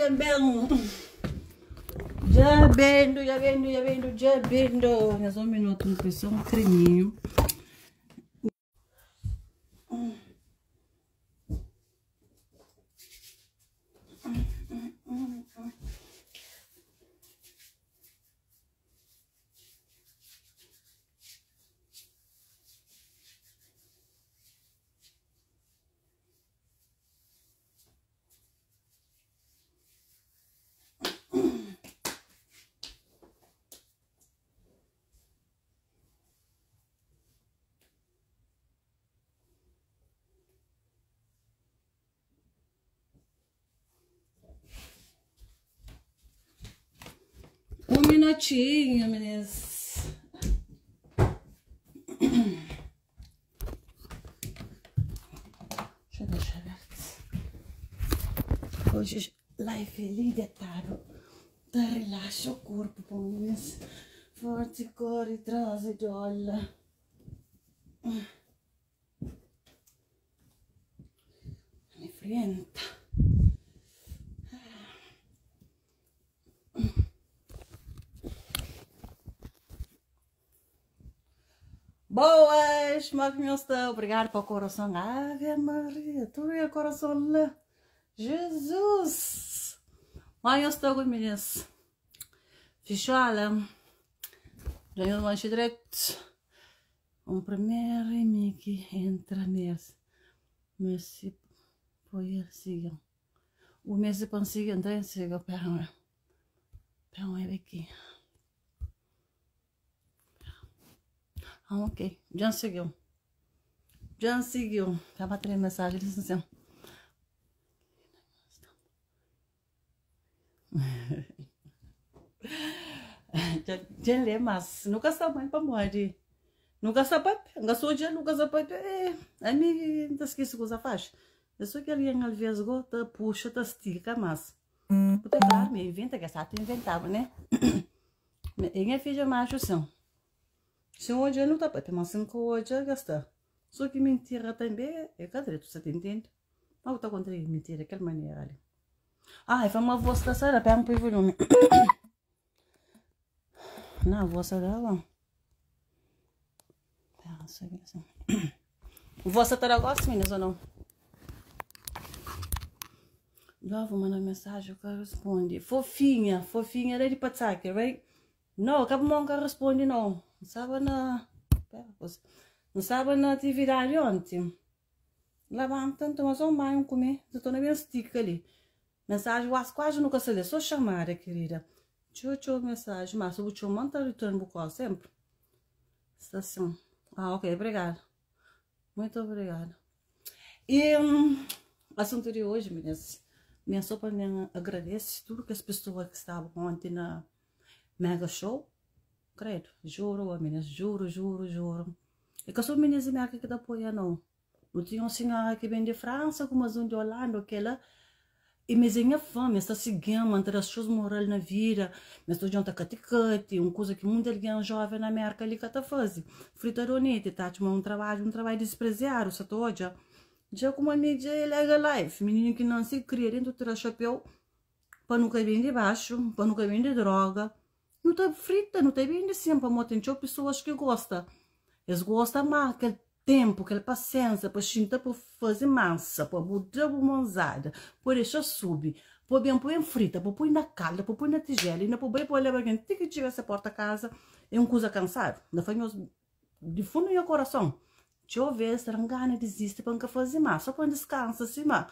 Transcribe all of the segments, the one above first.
Dja ben. Dja bendo, dja bendo, dja bendo, dja bendo. Nhas un minuto, N kre só un creminho. Um minutinho, meninas. Deixa eu deixar aberto. Hoje, live libertário. Tá relaxa o corpo, meninas. Forte, corre, traz e olha. Me frienta. Boas, como é que está? Obrigado para o coração. Ave Maria, tu é o coração lá. Jesus! Mas eu estou com meninas. Fichola. Ganhou um lanche direto. Um primeiro que entra nesse. Mas se põe sigam. O mês de consigo entrar em siga, pera. Pera aqui. Ah, ok. Já seguiu. Já seguiu. Tava três mensagens assim. Já lê, mas nunca sabe para morrer. Nunca sabe, nunca soja, nunca sabe. É, a mim não esquece coisa faz. Eu sou que alguém às vezes gosta, puxa, tá estica, mas. Porque claro, me inventa, que essa tu inventava, né? E minha filha macho são. Se hoje não tá para mas se hoje gasta. Só que mentira também é cadê tu você entende? Mas eu tô contra mentira daquela maneira ali. Ai, foi uma voz da Sara, pega um volume. Não, a voz dela. Assim. Você tá gosta, meninas, ou não? Já vou mandar mensagem, eu responde. Fofinha, fofinha era de Patsaque, right? Não, acaba não responde não. Não estava na. Não estava na atividade ontem. Levanta, então, mas um comer. Estou na minha estica ali. Mensagem, quase, quase nunca se lê. Só chamada, querida. Tchau, tchau, mensagem. Mas eu vou mandar retorno bucal sempre. Está assim. Ah, ok, obrigada. Muito obrigada. E assunto de hoje, meninas. Minha sopa me agradece tudo que as pessoas que estavam ontem na Mega Show. Credo, juro, meninas, juro, juro, juro. É que eu sou meninas e marca que dá apoia, não. Não tinha uma senhora que vem de França, com uma de Holanda, aquela. E mas minha fama, está seguindo, manter as suas moral na vida, mas estou junto a caticate, uma coisa que muita alguém jovem na América ali que tá fazendo. Fritaronete, tá um trabalho, um trabalho desprezado, só tô já. Já com uma mídia é legal life, menino que não se cria dentro do chapéu, para nunca vir de baixo, para nunca vir de droga. Não tá frita, não tá vindo sempre, amor, tem pessoas que gostam. Eles gostam mais aquele tempo, aquela paciência, para xinta, para fazer massa, para botar uma monzada, para deixar subir, para bem pôr em frita, para pôr na calda, para pôr na tigela, e não para pôr levar quem tem que tirar essa porta casa, é uma coisa cansada. Não foi de fundo no meu coração. Deixa eu ver, se não gana desiste para nunca fazer mais, só para descansa assim, mas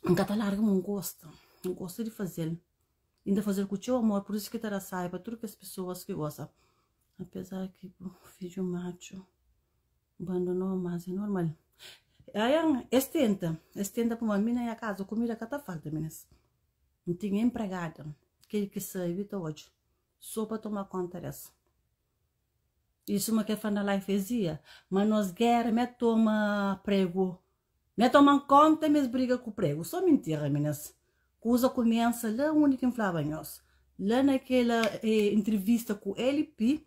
nunca tá larga, não gosta, não gosta de fazer. Ainda fazer com o teu amor, por isso que terá saiba tudo que as pessoas que gostam. Apesar que o filho macho abandonou, mas é normal. Aí, estenta, estenta para uma mina e a casa, comida que tá falta, meninas. Não tinha empregada, que que serve até hoje. Só para tomar conta dessa. Isso uma que a Fana lá fazia, mas nós guerra, me toma prego. Me toma conta, mas briga com o prego. Só mentira, meninas. Coisa começa lá onde quem falava nós. Lá naquela entrevista com o LP,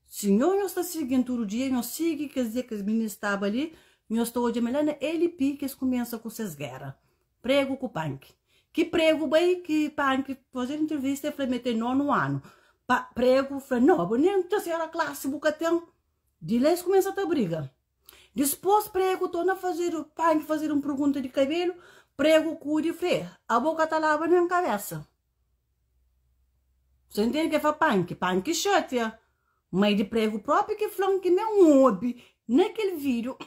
senhor não está seguindo todo dia, não sigue, quer dizer que as meninas estavam ali, não estou hoje, mas lá na LP que eles começam com essas guerras. Prego com o punk. Ki pregu bai ki panki faze entrevista e fla ma e ten nonu anu. Pa pregu fla no abo nen tersera klasi bu ka ten. Di la es kumesa ta briga. Dispos pregu torna fazedu panki fazedu un pergunta di kabelu, pregu kudi fla abo ka ta laba nen kabesa. Você entende ke fla panki? Panki xatia. Mai di pregu propi ki fla-m ki me obi na kel video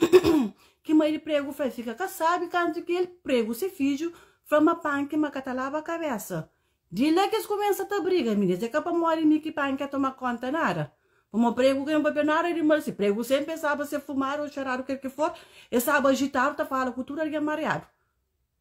ki mai di pregu fla fika ka sabi kantu ki el pregu se fidju fla ma panki ma ka ta laba kabesa. Di la ki es kumesa ta briga minis é ka pamodi mi ki panki ka toma konta nada. Pamo pregu ka ben papia nada di mal si pregu senpri el staba se fumadu o xeradu kel ki for el staba ajitadu ta fala ku tudu algen mariadu.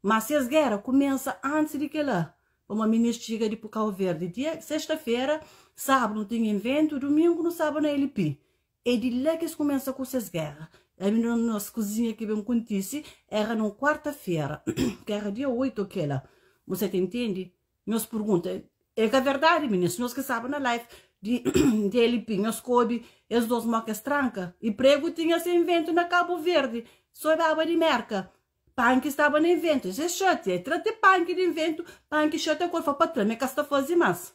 Má ses géra kumesa antis di kel-la, pamodi minis txiga di Kau Verdi dia sexta-fera, sábadu nu tinha inventu, dumingu nu staba na LP. É di la ki es kumesa ku ses géra. Ami na nos kuzinha ki ben kontise éra na un kuarta-fera, ki éra dia 8 ô kel-la. Bu sa ta intende? Nhos pergunta, é ka verdadi minis? Nhos ki staba na live di di LP, nhos ka obi es dos mo ki es tranka? I pregu tinha se inventu na Kabu Verdi, so e baba di Merka. Panki staba na inventu, es é xatia, e tra ti panki di inventu, panki xatia ku el, fla pa tra, mi ka sta fazi mas.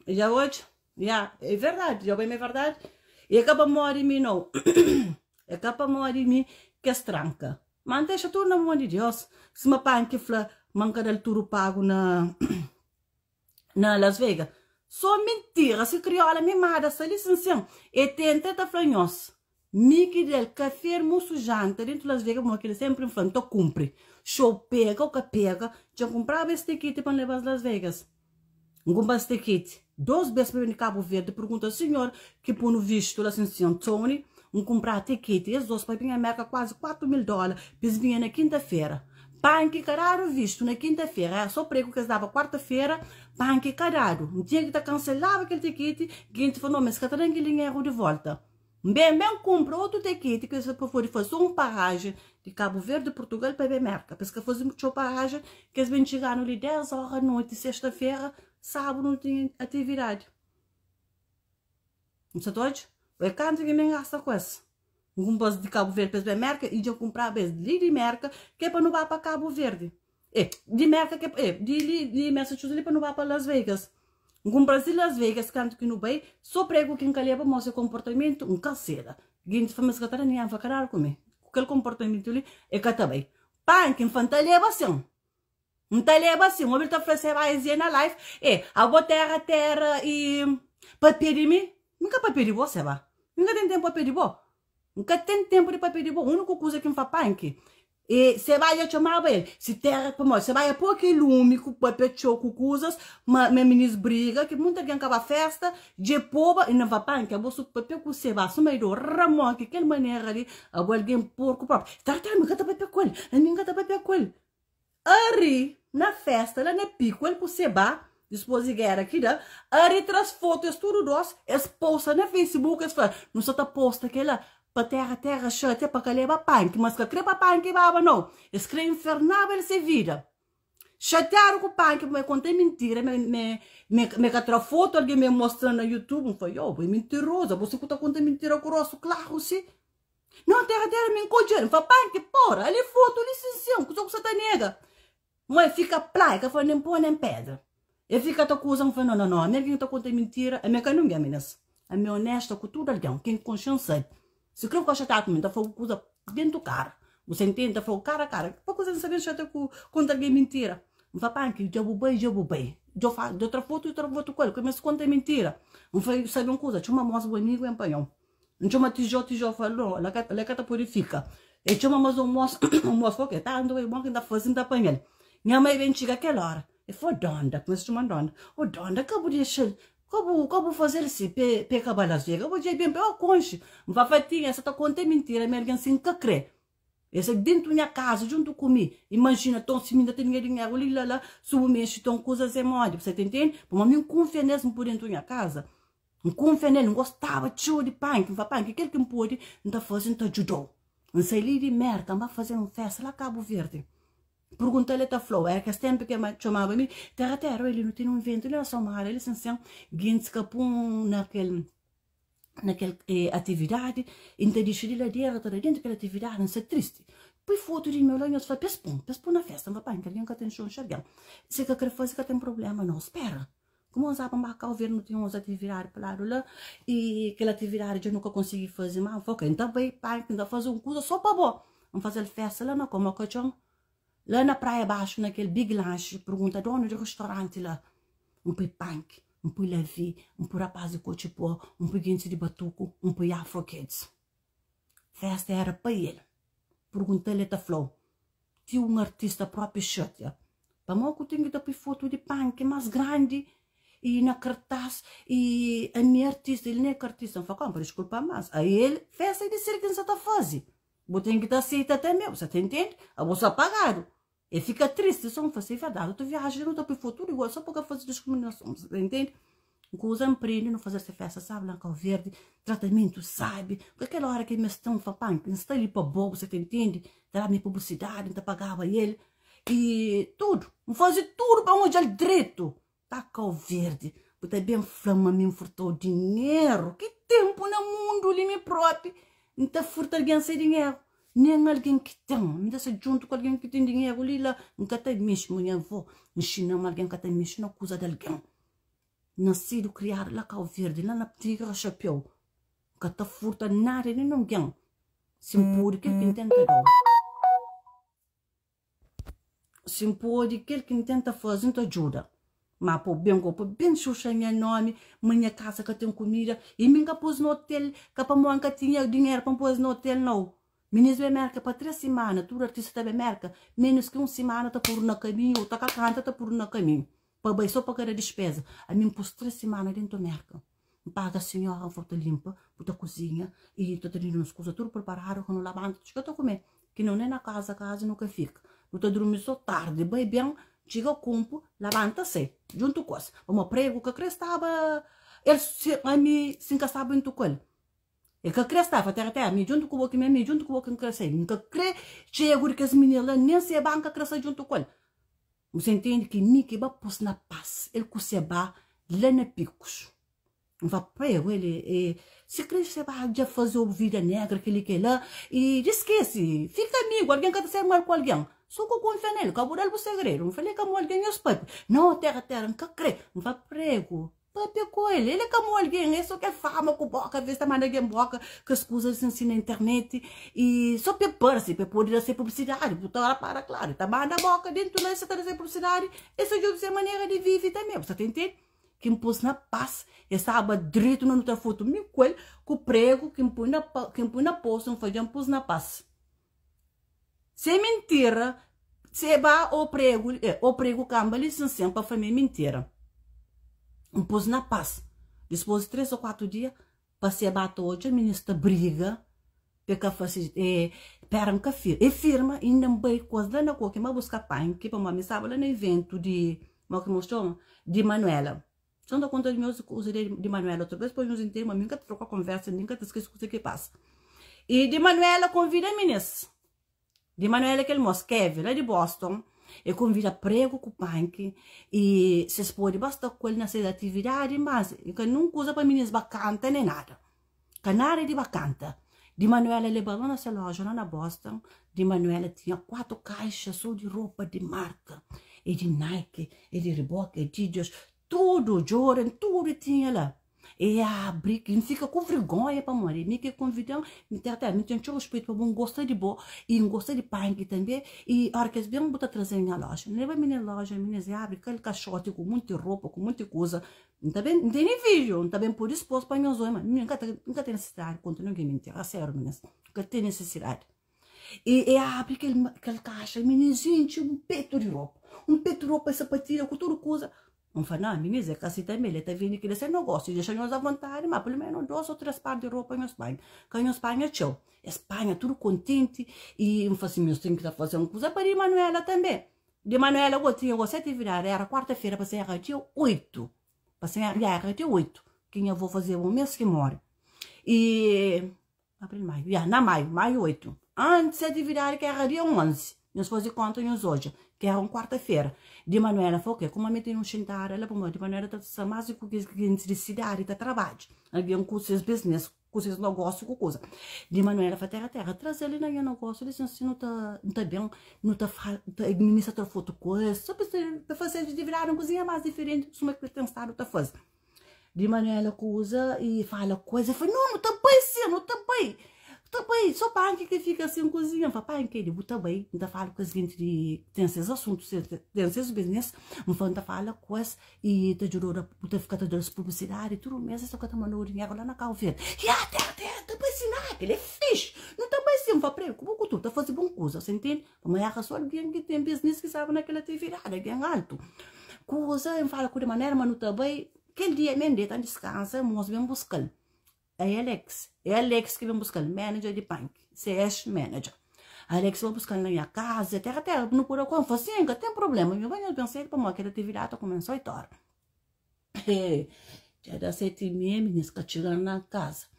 Já odja? Ya, é verdadi, dja bai ma é verdadi. E ka pamodi mi nau, é ka pamodi mi ki es tranka. Ma N dexa tudu na mon di Deus, sima panki fla ma N ka da-l tudu pagu na na Las Vegas. So mintira, si kriola mimada sta li sin sin, e tenta e ta fla nhos. Mi ki del kafé almosu janta dentu Las Vegas pamodi keli sempri N fla N ta kunpri show pega o ka pega dja N kunpraba es tikiti pa N lebas Las Vegas N kunpra es tikiti dos bes pa ben di Kabu Verdi pergunta sinhor ki punu vistu la sin sinhor Tony N kunpra tikiti es dos pa binha Merka kuazi 4 mil dola pa es binha na kinta fera panki ka dadu vistu na kinta fera era so pregu ki es daba kuarta fera panki ka dadu N tinha ki ta kanselaba kel tikiti ginti fla no ma es ka ta dan kel dinheru di volta. N ben ben kunpra otu tekiti ki es pa pode faze un parajen di Kabu Verdi, Purtugal pa ben Merka. Pa es ka faze txeu parajen ki es ben txiga-nu li 10 óra noti, sexta-fera, sábadu nu tinha atividadi. N sa ta odja? Oi kantu ki mi N gasta ku es. N kunpra-s di Kabu Verdi pa es ben Merka i dja N kunpraba es li di Merka ki é pa nu ba pa Kabu Verdi. E, di Merka ke, e, di li, di Massachusetts li pa nu ba pa Las Vegas. N kunpra-s di Las Vegas kantu ki nu bai, so pregu ki N ka leba mostra konportamentu, N kansela. Gentis fla ma es ka ta da ningen fa ka dadu ku mi. Ku kel konportamentu li, e ka ta bai. Panki, N fla, N ta leba sin. N ta leba sin. Obi el ta fla se bai zia na life, e, abo tera, tera i papia di mi. N ka papia di bo, seba. N ka ten tenpu papia di bo. N ka ten tenpu di papia di bo. Uniku kuza ki N fla panki, E Sebaia txomaba el, si tera, pamodi Sebaia pô kel umi ku papia txeu ku kuzas, ma ma minis briga, ki munti algen kaba festa, dje poba, i na va panki, abo su papia ku Seba, suma i do ramoki, kel manera li, abo algen porku propi. Tera, tera, mi ka ta papia ku el, ami N ka ta papia ku el. Ari, na festa, la na piku, el ku Seba, dispos di gera ki da, Ari tras fotu es tudu dos, es posta na Facebook, es fla, nu sa ta posta kela, Pa terra terra xatia pa ka leba panki mas ka kre pa panki baba nau es kre infernaba el se vida xatiadu ku panki pamodi e konta mintira me me me ka tra foto algen me mostra na youtube nfla yo bo e mintiroza bo si ku ta konta mintira ku rostu klaru si nau terra terra mi nkodjel nfla panki pora ali foto li sin sin kusa ku sa ta nega Ma e fika pla, e ka fla nen pó nen pedra. E fika ta kuza, N fla, No, no, no, ami algen ki ta konta mintira, ami é ka ningen, minis. Ami é onesta ku tudu algen, ken ki konxe-m sabe. Si kre bu ka xatiadu ku mi, N ta fla-u kuza dentu kara. Bu sa intende? N ta fla-u kara a kara. Pa kuza N sa ben xatia ku konta algen mintira. N fla, Panki, dja bu bai, dja bu bai. Dja bu dja tra fotu, dja tra fotu ku el, ku el meste konta mintira. N fla, sabe un kuza, txoma mos bu amigu ben panha-u. N txoma tijó, tijó fla, no, la ka, la ka ta pode fika. E txoma mas un mos, un mos fla, ok, ta anda, bon ki N ta faze, N ta panha-l. Nha mai ben txiga kel ora, e fla, Donda, kumesa txoma-m Donda, o Donda, ka bu dexa-l, ka bu, ka bu faze-l si, pe, pe ka ba Las Vegas, bo dja ben pa, o konxe. N fla, Fatinha, sa ta konta mintira, mi algen si N ka kre. E sta dentu nha kaza djuntu ku mi. Imajina, ton si mi nta ten nha dinheru li la la, si bu mexe ton kuzas é modi, bu sa ta intende? Pamodi mi N kunfia nes, N pui dentu nha kaza. N kunfia nel, N gostaba txeu di Panki. N fla, Panki, kel ki N pode, N ta faze, N ta djuda-u. N sai li di Merka, N ba faze un festa la Kabu Verdi. Pergunta-l, el ta fla-u. Éra kes ténpu ki el txomaba mi, Téra, téra, oi li nu tene un iventu li na Somada, li sin, sin. Gentis ka pun na kel na kel atividadi i N ta dixi di ladera, ta da dentu kel atividadi, N sta tristi. Pui fotu di meu la nhos fla pes pun, pes pun na festa, N fla pa algen ka ten xonxa algen. Si ka kre faze ka ten problema no, spera. Kuma N saba ma Kau Verdi nu tinha uns atividadi pa ladu la i kel atividadi dja nu ka konsigi faze ma, N fla ok, N ta bai pa N ta faze un kuza so pa bo. N faze-l festa la na Komokatxon, la na Praia Baxu na kel Big Lanche, pergunta donu di ristoranti la. N pui panki, N pui lavi, N pui rapaz di kotxi-pó, N pui gentis di batuku, N pui Afro Kids. Festa era pa el. Pergunta-l el ta fla-u. Ti un artista propi xatia. Pamodi ku ten ki ta pui fotu di panki mas grandi i na kartaz i ami é artista, el ne ka artista. N fla, konpa, diskulpa mas a el festa é di sel ki N sa ta fazi. Bu ten ki ta aseita tanbe, bu sa ta intende? Abo sa pagadu. El fika tristi, so N fla, si é verdadi, otu viaji nu ta pui fotu tudu igual so pa ka fazi diskriminason, bu sa ta intende? N kuza N prende nu faze se festa sabi la na Kau Verdi, tratamentu sabi, ka kel ora ki meste N fla, panki N sta li pa bo, bu sa ta intende? Ta daba mi publisidadi, N ta pagaba el i tudu, N faze tudu pa N odja-l dretu. Pa Kau Verdi, bu ta ben fla-m ma mi N furta-u dinheru? Ki tenpu na mundu li mi propi N ta furta algen se dinheru? Nen algen ki ten, mi ta sta djuntu ku algen ki ten dinheru li la, N ka ta mexi. Nha avó nxina-m ma algen ka ta mexi na kuza di algen. Nasidu, kriadu la Kau Verdi, la na Tigre Xapéu, N ka ta furta nada di ningen. Si N pode, kel ki N ten ta da-u. Si N pode, kel ki N ten ta faze, N ta djuda. Má pa ben go, pa ben xuxa nha nómi, ma nha kasa ka ten kumida, i mi N ka pô-s na otel, ka pamodi N ka tinha dinheru pa N pô-s na otel, nau. Minis bai Mérka pa 3 simana, tudu artista ta bai Mérka, ménus ki un simana ta podu na kaminhu, ou ta ka kanta ta podu na kaminhu, pa bai so pa ka da dispéza. Ami N pô-s 3 simana déntu Mérka. N paga sinhora, N fla, bu ta linpa, bu ta kuzinha i ta tene nos kuza tudu preparadu ka nu labanta txiga ta kume. Ki no nen na kaza kaza nu ka fika. Nu ta durmi so tardi, bai ben, txiga kunpu, labanta sai djuntu ku es. Pamodi pregu ka kre staba el si ami si N ka staba djuntu ku el. El ka kre staba tera tera mi djuntu ku bo ki mi ami djuntu ku bo ki N kre sai. N ka kre txegu di kes minina la nen si e ba N ka kre sta djuntu ku el. Você entende ki mi ki ba pus na pas, el ku seba la na pikus. N fla, prego, el e, si kre seba dja faze-u vida negra, kel-li, kel-la, i diskese, fika amigu, algen ka ta ser mal ku algen. So ku kunfia nel, ka bu da-l bu segredu. N fla, el ka mo algen, nhos papia. No, tera, tera, N ka kre. N fla, prego, Papia ku el, el é ka mau algen, é so kel fama ku boka, ves ta manda algen boka kes kuzas sin si na internet i so pe parse, pe pode da se publisidadi, bu ta rapara klaru, ta manda boka dentu la, se ta da se publisidadi, e sa djobe se manera di vive tanbe, bu sa ta intende? Ki N pus na pas, e staba dretu na nu tra fotu mi ku el, ku pregu ki N pui na ki N pui na postu, N fla dja N pus na pas. Se mintira, se ba o pregu o pregu kamba li sin sen pa fla mi é mintira. N pus na pas. Dispos di 3 o 4 dia, pa se ba ta odja minis ta briga pe ka fasi e pera N ka firma. E firma inda N bai ku es la na koki ma buska panki pamodi mi staba la na iventu di mo ki mos txoma di Manuela. Só N ta konta di nhos kuza di di Manuela otu bes pa nhos intende ma mi N ka ta troka konversa mi N ka ta skese kuza ki pasa. I di Manuela konvida minis. Di Manuela kel mos Kevin la di Boston e konvida pregu ku panki i ses pode ba sta ku el na ses atividadi mas i ka nun kuza pa minis ba kanta nen nada. Ka nada di ba kanta. Di Manuela leba la na se loja la na Boston. Di Manuela tinha 4 kaixa so di ropa di marka. E di Nike, e di Reebok, e Adidas, tudu, Jordan, tudu tinha la. E abri, N fika ku vergonha pamodi mi ki konvidan, mi ten ate mi ten txeu ruspetu pa bo, N gosta di bo i N gosta di panki tanbe. I ora ki es ben bu ta traze-m nha loja. N leba mi na loja, minis abri kel kaxoti ku monti ropa, ku monti kuza. N ta ben, N tene vídeo, N ta ben poi dispôs pa nhos oi, ma mi N ka ta, N ka ten nisisidadi konta ninguém mintira, a sério minis, N ka ten nisisidadi. E, e abri kel, kel kaxa, minis intxi un petu di ropa, un petu di ropa, sapatilha ku tudu kuza. N fla, na, minis, é ka si tanbe, el ta vende kila se nogósiu, dexa nhos avontadi, ma pelu menu dos ô tres par di ropa nhos panha, ka nhos panha txeu. Es panha tudu kontenti i N fla si, nhos ten ki ta faze un kuza pa di Manuela tanbe. Di Manuela go tinha go 7 virada, era kuarta-fera pa ser era dia 8. Pa ser era dia 8, ki nha avó fazeba un mes ki more. E abril, maio, ya, na maio, maio 8. Antis 7 virada ki era dia 11. Nhos faze konta nhos odja, ki era un kuarta-fera. Di Manuela fla, ok, kuma mi ten un xintada la, pamodi di Manuela ta sta mas ku kes klientis di sidadi ta trabadja, algen ku ses business. Ku ses nogósiu ku kuza. Di Manuela fla Terra Terra, traze-l li na nha nogósiu li sin si nu ta nu ta ben, nu ta fala, ta administra tra fotu ku es, so pa pa faze atividadi un kuzinha más diferenti suma ki ten stadu ta faze. Di Manuela kuza i fala ku es, el fla, no, nu ta bai sin, nu ta bai, nu ta bai, so panki ki fika sin kuzinha. N fla, panki di bu ta bai, N ta fala ku es jinti di ten ses asuntu, ten ses business, N fla, N ta fala ku es. I ta djuda-u da, bu ta fika ta da-s publisidadi tudu mês, es ta fika ta manda-u dinheru la na Kabu Verdi. Ya, tera, tera, ta bai si na, kel é fixi. Nu ta bai si, N fla pregu, ku bo ku tudu, ta faze bon kuza, sa intende? Pamodi éra so algen ki ten biznis ki staba na kel atividadi, algen altu. Kuza, N fala ku di manera ma nu ta bai, kel dia mê N deta N diskansa, mos ben buska-l. É Alex, é Alex ki ben buska-l, manager di bank, se ex-manager. Alex ba buska-l na nha kaza, tera tera, nu pode kon, fla sin, ka ten problema, nho bai nho ben sedu pamodi kel atividadi ta kumesa 8 ora. Dja da 7 y meia, minins ka txiga na kaza.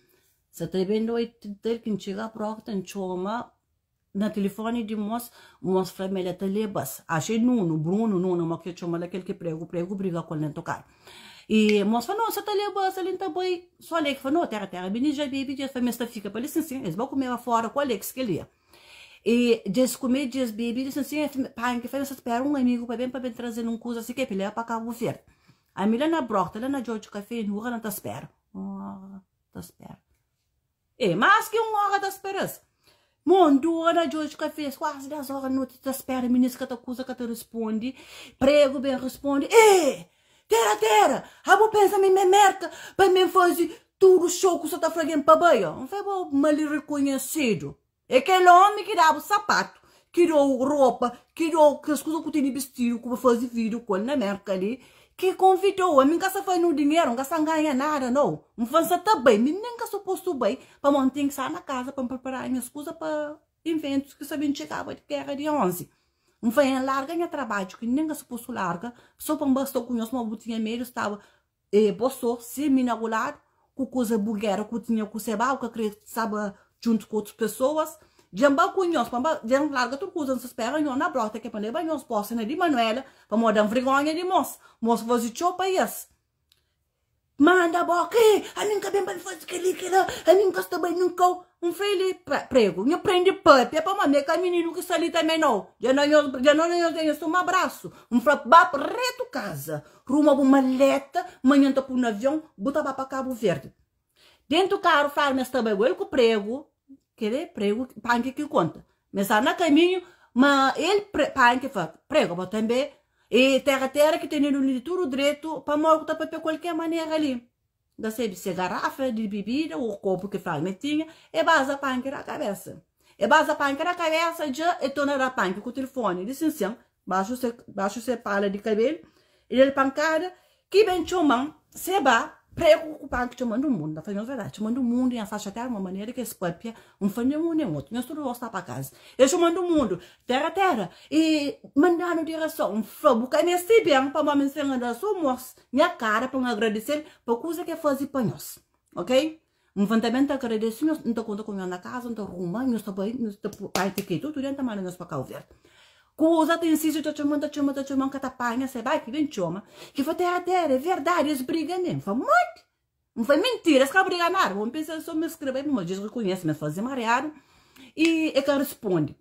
Sa ta ben da 8 y tal ki N txiga propi ta N txoma na tilifoni di mos, mos fla ma el ta leba-s. Axa é Nunu, Bruno, Nunu, mo ki txoma la kel ki pregu, pregu briga ku el dentu karu. E mos fla, no, sa ta leba-s, ali N ta bai. So Alex fla, no, tera, tera, bini dja bebe, dja es fla ma es ta fika pa li, sin, sin, es ba kumeba fora ku Alex kel dia. E dja es kume, dja es bebe, li sin, sin, panki fla ma es ta spera un amigu pa ben, pa ben traze-l un kuza si ke pa el leba pa Kabu Verdi. Ami la na Brokta, la na Djodje Kafe, N ora na ta spera, N ora ta spera. E mas ki un ora ta spera-s. Mondura na djoji kafé, kuazi 10 ora noti ta spera, minis ka ta kuza ka ta rispondi, pregu ben rispondi, E! Tera tera, abo pensa mi me merka pa mi fazi tudu show ku sa ta fla gen pa bai o? N fla bo mal rikonhesidu. E kel omi ki dabu sapatu, ki dou ropa, ki dou kes kuza ku tene bistidu ku bu fazi video ku el na merka li, Ki konvidou? Ami N ka sa fai no dinheru, N ka sa nganha nada no. N fla N sa ta bai, mi nen ka supostu bai, pamodi N ten ki sta na kaza pa N prepara nhas kuza pa inventus ki sa ben txigaba di gera di 11. N fla N larga nha trabadju ki nen ka supostu larga, so pa N ba sta ku nhos, ma bu tinha medu staba e bo so, sen mi na bu ladu, ku kuza bu gera ku tinha ku seba, bu ka kre staba djuntu ku otus pesoas. Dja N ba ku nhos, pa N ba, dja N larga tudu kuza, N sta spera nhos na brota ke pa N leba nhos bosta na di Manuela, pamodi da-m vergonha di mos. Mos faze txeu pa es. Manda boka, e, ami N ka ben pa N faze kel-li, kel-la, ami N ka sta bai nin kau. N fla el, pregu, nhu prende papia, pamodi mi é ka mininu ki sta li tanbe nau. Dja na nhos, dja na nhos da nhos toma abrasu. N fla, ba retu kaza, ruma bu maleta, manhan N ta pui na avion, bu ta ba pa Kabu Verdi. Dentu karu fladu ma es ta bai ku el ku pregu, kel é pregu panki ki konta. Ma es staba na kaminhu, ma el panki fla, pregu abo tanbe e tera tera ki tene di tudu dretu, pamodi ku ta papia kualker manera li? N ka sabe se garafa di bibida o kopu ki fladu ma e tinha, e baza panki na kabesa. E baza panki na kabesa dja e torna da panki ku tilifoni di sinsin baxu se baxu se pala di kabelu, e da-l pankada Ki ben txoma-m, se ba, pregu ku panki txoma-m di mundu, N ta fla nhos verdadi, txoma-m di mundu, nhos ta xatiadu di un manera ki es papia, N fla nen un nen otu, nhos tudu gosta pa kaza. Es txoma-m di mundu, tera tera, e manda-nu direson, N fla, bu ka meste ben, pamodi mi N sen da so mos nha kara pa N agradese-l pa kuza ki el faze pa nhos, ok? N fla, N ta ben ta agradese nhos, N ta konta ku nhos na kaza, N ta ruma, nhos ta bai, nhos ta bai ti ki tudu dia N ta manda nhos pa Kau Verdi. Kuza ta insisti, ta txoma-m, ta txoma-m, ta txoma-m, ka ta panha, se bai ki ben txoma, ki fla, Tera, tera, é verdadi, es briga mesmu. N fla, Modi? N fla, Mintira, es ka briga nada. Bo N pensa so ma es kre bai, pamodi es rekonhese ma es faze mariadu, i e ka responde.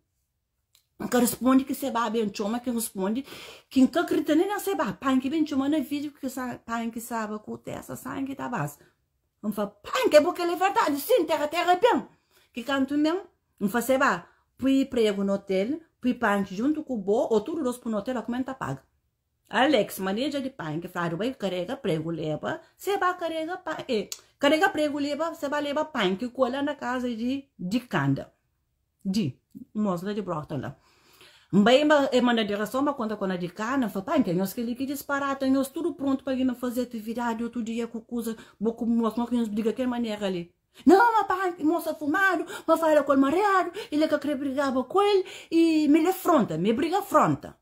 N ka responde ki se ba ben txoma, ki responde ki N ka kridita nen na se ba. Panki ben txoma na video ki sa, panki staba ku testa sangi ta baza. N fla, Panki, é bo kel é verdadi? Sin, tera tera ben. Ki kantu ben, N fla se ba, pui pregu na hotel, pui panki juntu ku bo, o tudu dos pui na hotel, o kuma N ta paga. Alex, maneja di panki, fladu bai karega pregu leba, se ba karega pa, eh, karega pregu leba, se ba leba panki ku el la na kaza di, di kanda. Di, mos la di Brockton la. N bai, N ba, e manda direson ba konta ku na di kana, N fla, pai, N ten nhos kel-li ki disparata, nhos tudu prontu pa bima faze atividadi otu dia ku kuza, bo ku mos, mos ki nhos briga kel manera li. Nau, ma pai, mos sta fumadu, ma fala ku el mariadu, el ka kre brigaba ku el, i mi el fronta, mi briga fronta.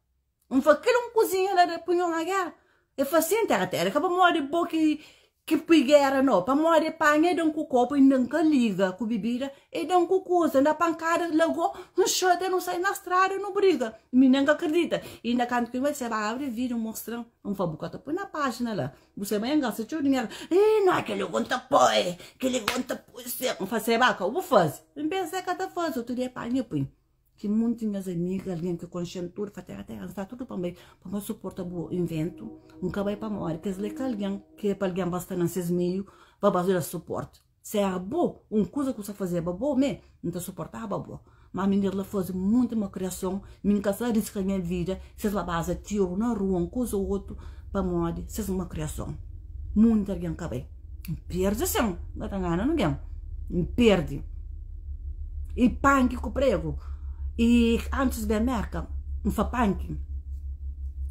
N fla, kel un kuzinha la da pui nhos na gera. El fla, sin, tera tera, ka pamodi bo ki. Ki pui gera no, pamodi e panha e dan ku kopu inda N ka liga ku bibida, e dan ku kuza, na pankada lago, N xota nu sai na strada nu briga, mi nen ka kridita, inda kantu ki N bai seba abri video mostran, N fla bu ka ta pui na pajina la, bu seba N gasta txeu dinheru, ih na keli go N ta poi, keli go N ta pui sin, N fla seba ka bu fazi, N pensa e ka ta fazi, otu dia e panha e pui. Ki munti nhas amiga, algen ki konxe-m tudu, fla, Téra, téra, N sta tudu pa N bai, pa N ba suporta bu inventu. N ka bai pamodi kes li é ka algen ki é pa algen ba sta na ses meiu pa ba da suporti. Si éra bo, un kuza ki bu sta fazeba bo mê, N ta suportaba bo. Má mindir la faze munti mau kriason, mi N ka sta riska nha vida si es ba baza tiru na rua, un kuza ô otu, pamodi ses mau kriason. Munti algen ka bai. N perde sin, N ka ta ngana ningen. N perde. I panki ku pregu. I antis ben Merka, N fla panki.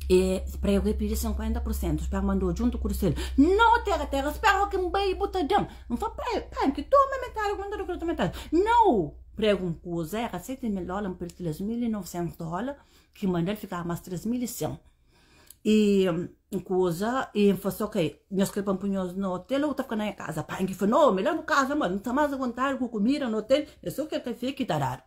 E pregu e pidi 50 pur sentu, spera mandou djuntu ku disel. No, tera, tera, spera ki N bai bu ta dan. N fla panki, toma metadi, ku mandadu kila toma metadi. No! Pregu un kuza era 7 mil dola, N pidi 3900 dola, ki mandal fikaba mas 3100. I N kuza, i N fla si, ok, nhos kre pa N pui nhos na otel ou ta fika na nha kaza? Panki fla, no, melhor bu kaza, mano, N ta mas avontadi ku kumida na otel, é so kel kafe ki ta dadu.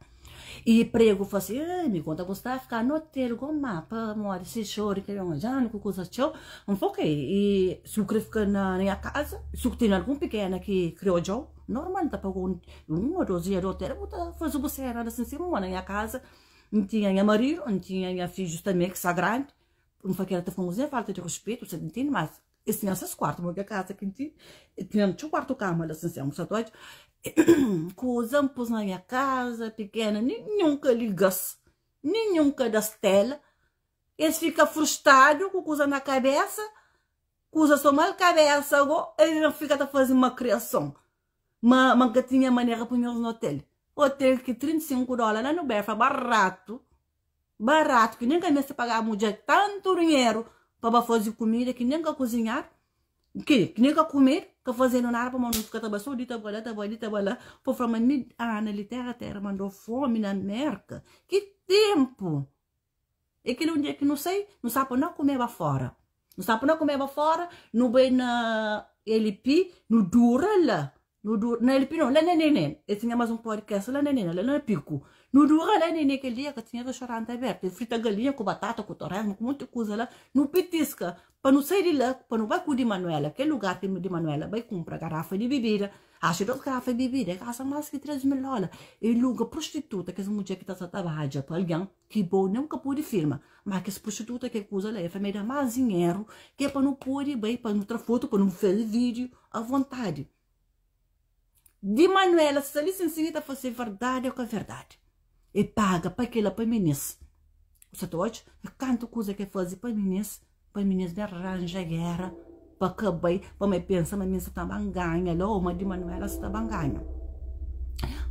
I pregu fla si, eh, mi konta bu sta fika na otel go, ma pamodi si xori ke ben odjanu ku kuza txeu. N fla, ok, i si bu kre fika na nha kaza, si bu tene algun pikena ki kre odjau, normal, N ta pagau un o dos dia di otel, bu ta faze bu sena la sin sin, ma na nha kaza N tinha nha maridu, N tinha nha fidjus tanbe ki sta grandi. N fla kela ta fla un kuza é falta di ruspetu, sa ta ntende? Mas es tinha ses kuartu, ma kel kaza ki N tinha, e tinha txeu kuartu kama la sin sen, sa ta odja? Kuza N pus na nha kaza pikena, ninhun ka liga-s, ninhun ka da-s tela, es fika frustradu ku kuza na kabesa, kuza so mal kabesa go, es ben fika ta faze ma kriason, ma ma N ka tinha manera pui nhos na otel, otel ki 35 dola la no Berfa, baratu. Baratu ki nen ka meste paga mudjer tantu dinheru pa ba faze kumida ki nen ka kuzinhadu, ki nen ka kumedu, ka fazedu nada pamodi nu fika ta bai so di ta bai la ta bai li ta bai la, pa fla ma mi Ana li tera tera mandou fomi na Merka. Ki tempu! E keli un dia ki nu sai, nu sa pa no kumeba fora. Nu sa pa no kumeba fora, nu bai na LP, nu dura la. Nu dura, na LP não, lá na Nenê. Eu tinha mais um podcast lá na Nenê, lá na Pico. Nu dura lá Nenê aquele dia que tinha restaurante aberto. Eu frita galinha com batata, com torresmo, com muita coisa lá. Nu petisca, pa nu sair de lá, pa nu vai com de Manuela, aquele lugar que de Manuela vai comprar garrafa de bebida. Acho duas garrafas de bebida, gasta mais que 3 mil dólares. E luga prostituta, que essa mulher que tá só trabalha para alguém, que bom nunca pode firma. Mas que essa prostituta que coisa lá, é família mais dinheiro, que é para não pôr bem, para não tra foto, para não fazer vídeo à vontade. Di Manuela sta li sin ta fase verdade ou ka verdade. E paga pa kila pa minis. Sa ta odja? E kantu kuza ke faze pa minis ben ranja guerra pa ka bai, pa mai pensa ma mi sa ta ban ganha la ou ma di Manuela sa ta ban ganha.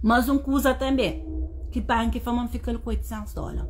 Mas un kuza tambe, ki panki fa ma fika-l ku 800 dola.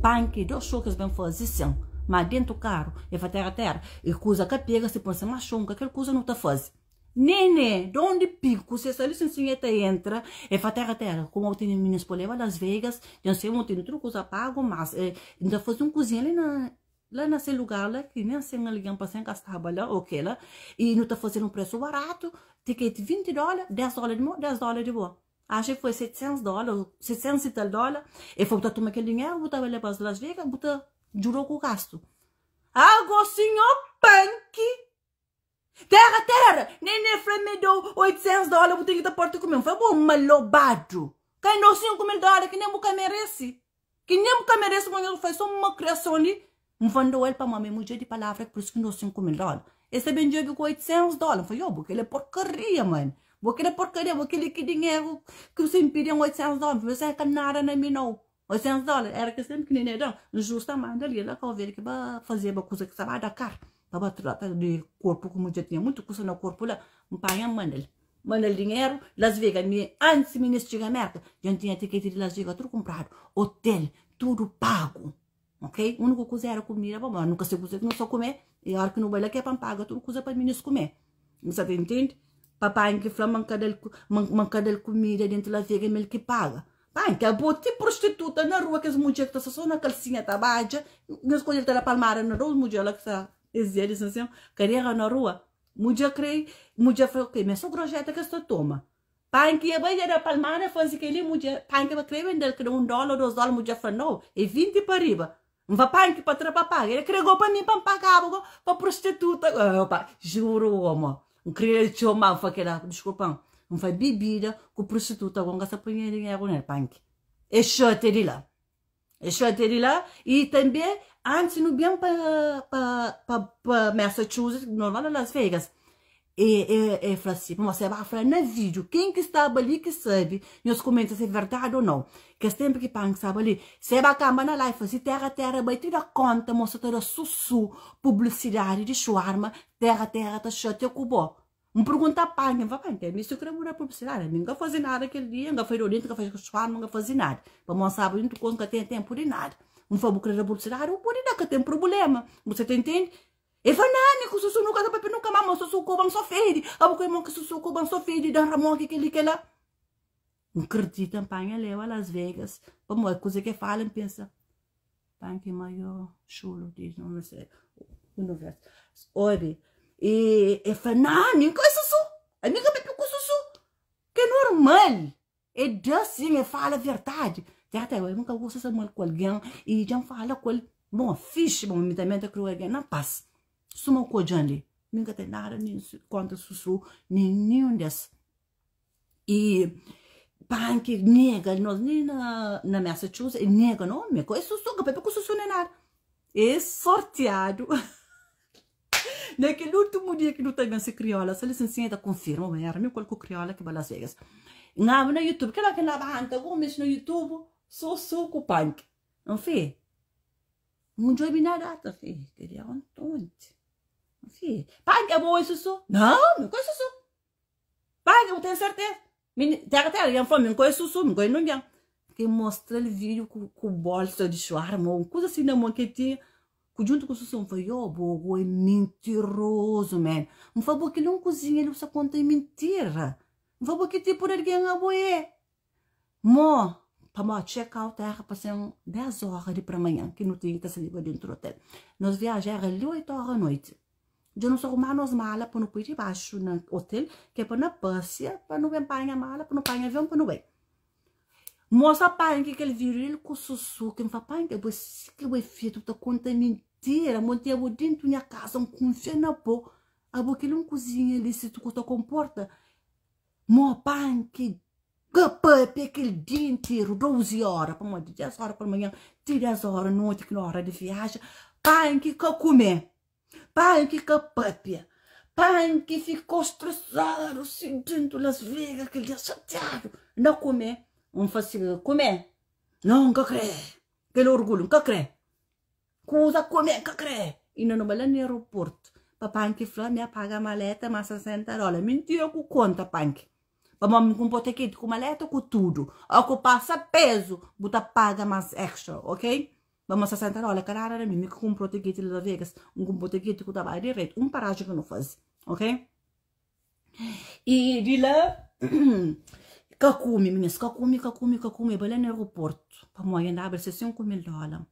Panki, dos show ki es ben faze sin, ma dentu karu, e fa tera tera, e kuza ka pega, se pon-se mas show, nka kel kuza nu ta faze. Nene, de onde pico, se sta li sin sin e ta entra, e fa tera tera, como eu tenho meninas pa leba Las Vegas, já sei, eu tenho tudo coisa pago, mas eh, ainda fazer um cozinha ali na, lá nesse lugar lá, que nem sem alguém para sem gastava lá, ok lá, e não tá fazendo um preço barato, ticket 20 dólares, 10 dólares de boa, 10 dólares de boa. Acho que foi 700 dólares, 700 e tal dólares, e foi botar toma aquele dinheiro, botar lá para Las Vegas, botar jurou com o gasto. Agora, senhor Panque, Terra, terra, Nenê fla me dou 800 dólares, bu tem que ta porta comigo. Foi bom, malobado. Cai no 5 mil dólares que nem bu ka merece. Que nem bu ka merece, mas foi só uma criação ali. Um mandou ele para mamãe, mulher de palavra, por isso que não 5 mil dólares. Esse bem jogo com 800 dólares. Foi, oh, porque ele é porcaria, mano. Porque ele é porcaria, porque ele que dinheiro que você me pediu 800 dólares. Você é nada na mim, não. 800 dólares. Era que sempre que nem era. Justamente ali, lá que eu vi que vai fazer uma coisa que sabe da cara. Para tratar de corpo, como já tinha muito coisa no corpo lá. Um pai manda ele. Manda dinheiro, Las Vegas, me, antes de me chegar a América, já tinha ticket de Las Vegas, tudo comprado. Hotel, tudo pago. Ok? A única coisa era comida, bom, mas nunca sei coisa que não só comer. E a hora que não vai lá que é para pagar tudo coisa para meninos comer. Você entende? Papai que fala mancada comida dentro da Las Vegas, ele que paga. Pai, que bote prostituta na rua, que as mulheres que estão só na calcinha tabaja, não escolhe tá na palmara na rua, mulher lá que está, eles dizem assim, carreira na rua. Mudjer krê, mudjer fla, ok, ma é sô grojeta ki es ta toma. Panki e bai dja da palmada e faze kel-li, mudjer, panki ba krê bende-l ki da un dóla ô dôs dóla, mudjer fla, nau, é 20 pa riba. N fla, panki pa tra pa paga. El krê go pa mi pa N pagaba go pa prostituta. Opa, juru omo, N krê txoma, N fla kel-la, diskulpa-m, N fla bibida ku prostituta go N ka sa panha dinheru nel, panki. E xatia di la. E xatia di la i tanbe antis nu ben pa pa pa pa Massachusetts, no la na Las Vegas. E e e fla si, pamodi se ba fla na vídeo, ken ki staba li ki sabe, nhos kumenta se é verdade ou não. Kes tempu ki Pank staba li, se ba kamba na live, fla si terra terra bai ti da konta ma sa ta da susu publicidade di shawarma, terra terra ta xatia ku bo. N pergunta Pank, N fla Pank, ami si kre muda publicidade, ami N ka faze nada kel dia, N ka fai dodintu, N ka fai shawarma, N ka faze nada. Pamodi N staba djuntu ku N ka ten tempu di nada. N fla bu kre da publicidade, bu pode da, ka ten problema. Bu sa ta intende? E fla, Nã, mi ku Susu nu ka ta papia nunka más, ma Susu koba-m so fedi. Abo ku irmon ki Susu koba-m so fedi, da-m ramoki kel-li, kel-la. N kridita, N panha leba Las Vegas, pamodi kuze ki e fala, N pensa, Panki maior xulu di universu. Obi, e e fla, Nã, mi N ka Susu, ami N ka papia ku Susu, ki é normal. É da sim, é fala verdade. Terra terra, eu nunca gosto de mal com alguém e já fala com ele. Bom, fixe, bom, mi também tá criou alguém na paz. Suma com o ali. Nunca tem nada nem contra sussu, nem nenhum desse. E panque nega, nós nem na, na Massachusetts, nega, não, me com sussu, que pepe com sussu nem nada. É sorteado. Naquele último dia que nu ta ben se criola, se licenciada ta confirma, ma era mi qual ku criola que ba Las Vegas. Ngaba na YouTube, kela que labanta, gomes no YouTube, sou sou ku punk. Nfi, um djobi na data, fi, queria ontem. Nfi, punk é boa isso sou? Não, não conheço sou. Punk, eu tenho certeza. Terra terra, eu falo, não conheço sou, não conheço ninguém. Que mostra o vídeo com, com bolsa de shawarma, uma coisa assim na mão que tinha. Junto com o Sussu, eu falei, oh, bogo, é mentiroso, man. Eu falei, que não cozinha, ele só conta mentira. Eu falei, que tipo de alguém é? Mo, pa mo check out era para ser 10 horas de para manhã, que não tinha que sair dentro do hotel. Nós viagem era ali 8 horas da noite. Já não arrumar nós mala para não pôr debaixo no hotel, que é para não passear, para não bem a mala, para não apanhar avião, para não bem. Moça pai que aquele viril com sussu, que me fala, pai, que você que é feito, tá conta mentira, montei a dentro minha casa, um confia na pô, a boca ele um cozinha ali, se tu te comporta. Mo pai que papi aquele dia inteiro, 12 horas, para de 10 horas para manhã, de 10 horas noite, que na hora de viagem, pai que que comer, pai que que papia, pai que ficou estressado, sentindo Las Vegas, aquele dia chateado, não comer. Um faz comer. Não, nunca crê. Aquele orgulho, nunca crê. Coisa comer, nunca crê. E não vai lá no aeroporto. Papai que falou, me apaga a maleta, mas 60 dólares. Mentira com conta, panque. Papai me comporta aqui com maleta, com tudo. Ao que passa peso, bota paga mais extra, ok? Vamos 60 dólares, cara, era mim, me comprou ticket de Las Vegas, um comprou ticket que estava direito, um paragem que não faz, ok? E de lá, ka kume, meninas, ka kume, ka kume, ka kume, vai lá no aeroporto, pa mãe andava ser 5 mil dólares,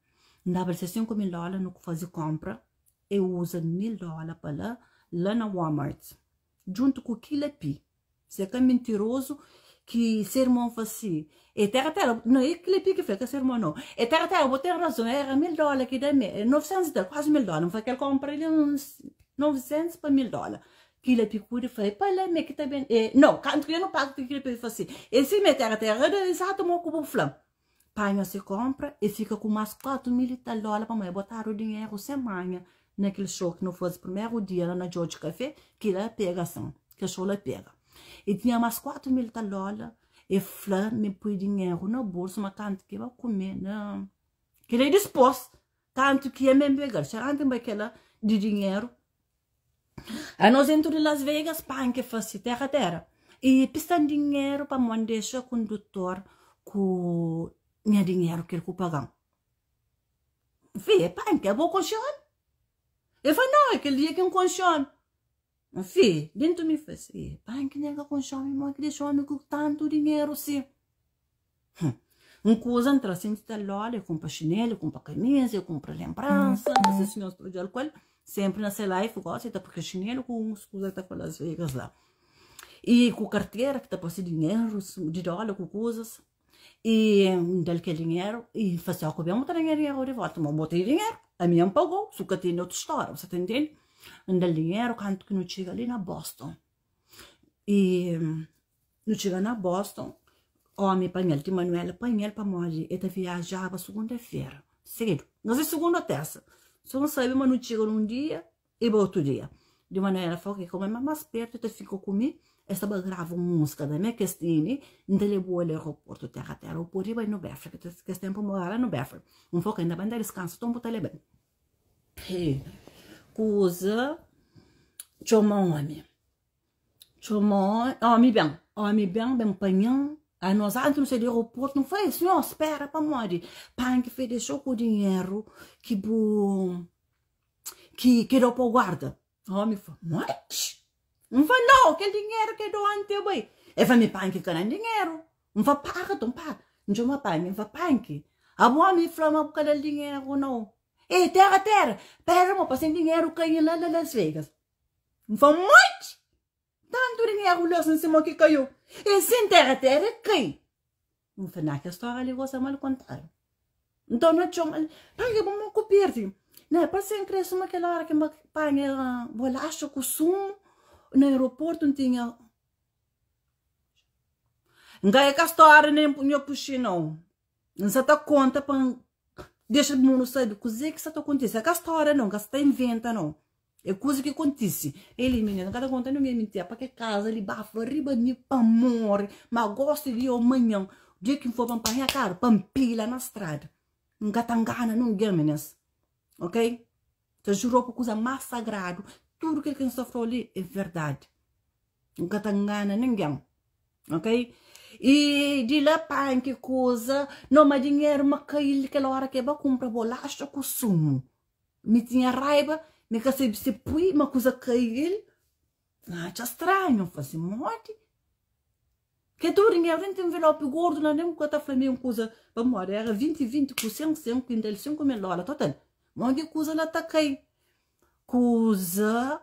andava ser 5 mil dólares no que fazer compra, eu uso 1.000 dólares para lá, lá na Walmart, junto com aquilo pi. Você é mentiroso que ser irmão faz assim. É terra terra, não é aquele pi que foi, que ser irmão não. É terra terra, vou ter razão, era 1.000 dólares que dá, 900 dólares, quase 1.000 dólares, não foi que ele compra ele uns 900 para 1.000 dólares. Aquilo picuda foi para lá, me que também, é, não, canto que eu não pago aquilo pi foi assim. Esse me terra terra, exato, mo cubo flam. Panha se compra e fica com mais 4 mil e tal dólares para mãe botar o dinheiro sem manha naquele show que não foi o primeiro dia lá na George Café, que lá pega assim, que show lá pega. E tinha mais 4 mil tal dólares e Flá me põe dinheiro na bolsa, mas tanto que vai comer, não. Que ele é disposto, tanto que é mesmo pegar, chegando aquela de dinheiro. A nós dentro de Las Vegas, pá, que faz terra terra. E pistan dinheiro para mandar deixa condutor com minha dinheiro que ele pagar. Fih, pá, que é bom colchão. Ele falou, não, aquele dia que um colchão. Fih, dentro me fez, pá, que nega colchão, irmão, que deixou homem com tanto dinheiro assim. Um coisa entra assim, de loja, compra chinelo, compra camisa, compra lembrança, não sei se senhor de álcool. Senpri na se life gosi el ta poi xinelu ku uns kuza ki ta fla Las Vegas la. I ku kartera ki ta parse dinheru di dóla ku kuzas. I N da-l kel dinheru i N fla si, Ó, ku ben bu ta da nha dinheru di volta. Ma bo ten dinheru, ami N pagou, su ka tene otu stória, bu sa ta ntende? N da-l dinheru kantu ki nu txiga li na Boston. I nu txiga na Boston, ómi panha-l, ti Manuela panha-l pamodi el ta viajaba sugunda-fera sedu, nos é sugunda ô tersa, so N sabe ma nu txiga nun dia i ba otu dia. Di Manuela fla, ok, komu é más pertu el ta fika ku mi, el sta ba grava un múzika tanbê kes tene, N ta leba-u al aeroportu téra téra, bu pode bai New Bedford, kes ténpu N moraba na New Bedford. N fla, ok, N ta bai N ta diskansa, nton bu ta leba-m. Kuza txoma omi Txoma omi ben Omi ben, ben panha-m Anos antis nu sai di aeroportu Nu fla, ei sinhor, spera pamodi Panki fla, dexa-u ku dinheru ki bu Ki da-u pa guarda Omi fla, modi? N fla, nau, kel dinheru ki dau antis e bai El fla, mi panki ka da-m dinheru N fla, paga, nton paga N txoma panki, N fla, panki Abo omi fla ma bu ka da-l dinheru nau Ei, tera, tera, pera mo pa sen dinheru kai la na Las Vegas. N fla, Modi? Tantu dinheru la sin sima ki kaiu. E sin tera, tera, e kai. N fla, na, kel stória li gosi é mal kontadu. Nton na txoma, panha bu mo ku pirdi. Na, pa sen kre suma kel ora ki N ba panha bolaxa ku sumu na aeroportu, N tinha N ka é ka stória nen nha puxi nau. N sa ta konta pa N dexa mundu sabe kuzê ki sa ta kontise. É ka stória nau, N ka sa ta inventa nau. É kuza ki kontise. El i minina, N ka ta konta ningen mintira pa ke kaza li bafa riba mi pa N móre. Ma gosi di ô manhan, dia ki N for pa N panha karu pa N pila na strada. N ka ta ngana ningen, minis. Ok? Ta jurau pa kuza más sagradu, tudu kel ki N sta fla-u li é verdadi. N ka ta ngana ningen. Ok? I di la panki kuza, no ma dinheru ma kai-l kel ora ke ba kunpra bolaxa ku sumu. Mi tinha raiba, mi ka sabe si pui ma kuza kai-l. N atxa stranhu, N fla si, modi? Ke tudu dinheru dentu envelopi gordu la nen bu ka ta fla mi un kuza pamodi era 20 20 ku 100 100 ku inda el 5 mil dola total. Modi kuza la ta kai? Kuza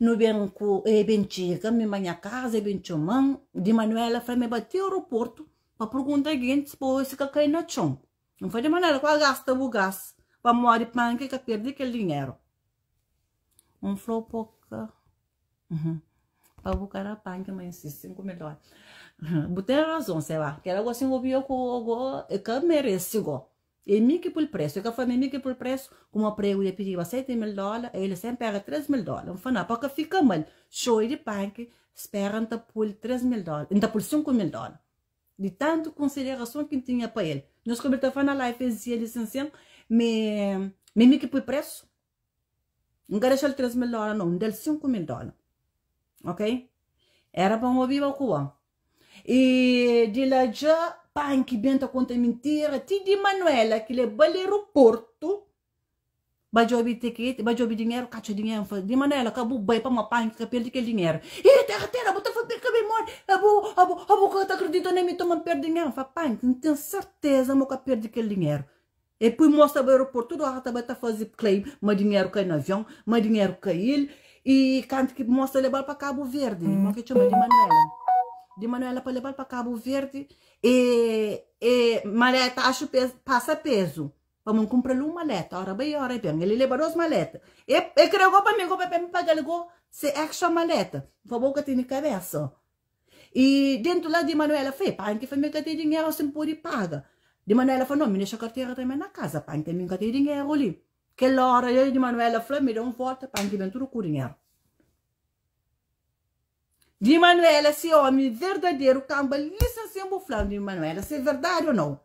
nu ben ku e ben txiga mi ma nha kaza e ben txoman di Manuela fla mi ba ti aeroportu pa pergunta gentis pa obi si ka kai na txon. N fla di Manuela kua gasta bu gas pamodi panki ka perdi kel dinheru. N fla po ka pa bu ka da panki ma insisti 5 mil dola. Bu ten razon seba kela gosi N obi ku go e ka meresi go. É mi ki pui-l presu. El ka fla-m é mi ki pui-l presu, kuma pregu dja pidiba 7 mil dóla, el sen pega 3 mil dóla. N fla, na, pa ka fika mal, xoi di panki, spera N ta pui-l 3 mil dóla, N ta pui-l 5 mil dóla. Di tantu konsiderason ki N tinha pa el. Nhos ka obi-l ta fla na live es dia li sin sin, me é mi ki pui presu. N ka dexa-l 3 mil dóla, nau, N da-l 5 mil dóla. Ok? Era pa N obiba ku bo. E di la dja panki ben ta konta mintira ti di Manuela ki leba-l aeroportu ba djobe tikiti, ba djobe dinheru, katxa dinheru. N fla, di Manuela ka bu bai pamodi panki ka perde kel dinheru. E tera tera bu ta fla ka ben modi, abo abo abo ka ta akredita na mi toma N perde dinheru. N fla, panki N ten serteza ma bu ka perde kel dinheru. E pui mos ta bai aeroportu tudu ora ta bai ta faze claim ma dinheru kai na avion, ma dinheru kai-l i kantu ki mos ta lebal pa Kabu Verdi, mo ki txoma di Manuela, di Manuela pa lebal pa Kabu Verdi e e maleta axu pes pasa pezu pa mon kunpra-l un maleta, ora bai ora ben, el leba dos maleta e e kre go pa mi go pa mi paga-l go se extra maleta, N fla bo ka tene kabesa. I dentu la di Manuela fla, Panki fla mi ka ten dinheru si N pode paga. Di Manuela fla, no, mi dexa kartera tanbe na kaza, panki mi ka ten dinheru li. Kel ora li di Manuela fla, mi da un volta, panki ben tudu ku dinheru. Di Manuela si omi verdaderu kanba li sin sin bu fla di Manuela si é verdadi o nau.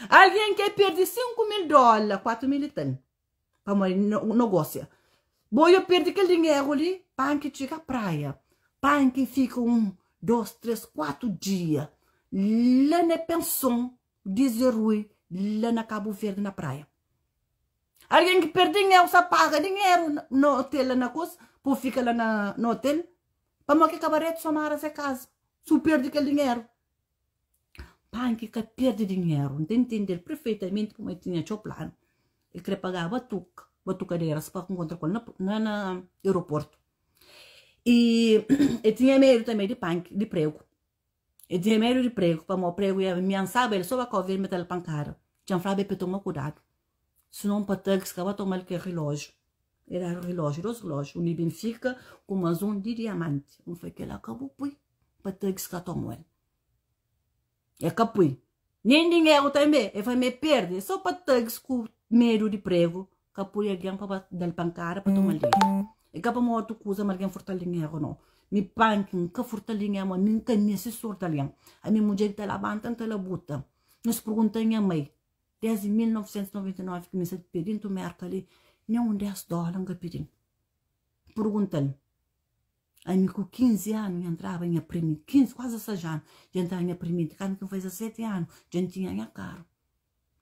Algen ke perdi 5 mil dola, 4 mil i tal. Pamodi nogosia. Bo yo perdi kel dinheru li, panki txiga praia. Panki fika un, dos, tres, kuatu dia la na penson di Zé Rui, la na Kabu Verdi na praia. Algen ki perdi dinheru sa paga dinheru na hotel la na kos, po fika la na hotel. Pamodi ki kabaretu so mara se kaza, su perdi kel dinheru. Panki ka perde dinheru. N ta intende-l perfeitamenti pamodi el tinha txeu planu. El kre pagaba tuka. Batukaderas pa nkontra ku el na na aeroportu. I el tinha medu tanbe di panki, di pregu. El tinha medu di pregu pamodi pregu ia amiansaba el so ba kau verde mete-l pankada. Dja-m flaba el pa el toma kudadu, sinon pa taxi ka ba toma-l kel rilójiu. El dadu rilójiu, dos rilójiu, un di Benfika ku más un di diamanti. N fla kel-la ka bu pui pa taxi ka toma-l. El ka pui. Nen dinheru tanbe. El fla ma el perde. É so pa taxi ku medu di pregu ka pui algen pa ba da-l pankada pa toma-l dinheru. É ka pamodi otu kuza ma algen furta-l dinheru, nau. Mi panki, N ka furta-l dinheru, ma mi N ka meste surta algen. Ami mudjer ki ta labanta, N ta labuta. Nhos pergunta nha mai, desdi 1999 ki mi sta pé dentu Merka li, nen un 10 dóla N ka pidi-l. Pergunta-l. Ami ku 15 anu nha entraba nha primi, 15, kuazi 16 anu, dja entraba nha primiti. Kantu ki N faze 17 anu, dja N tinha nha karu.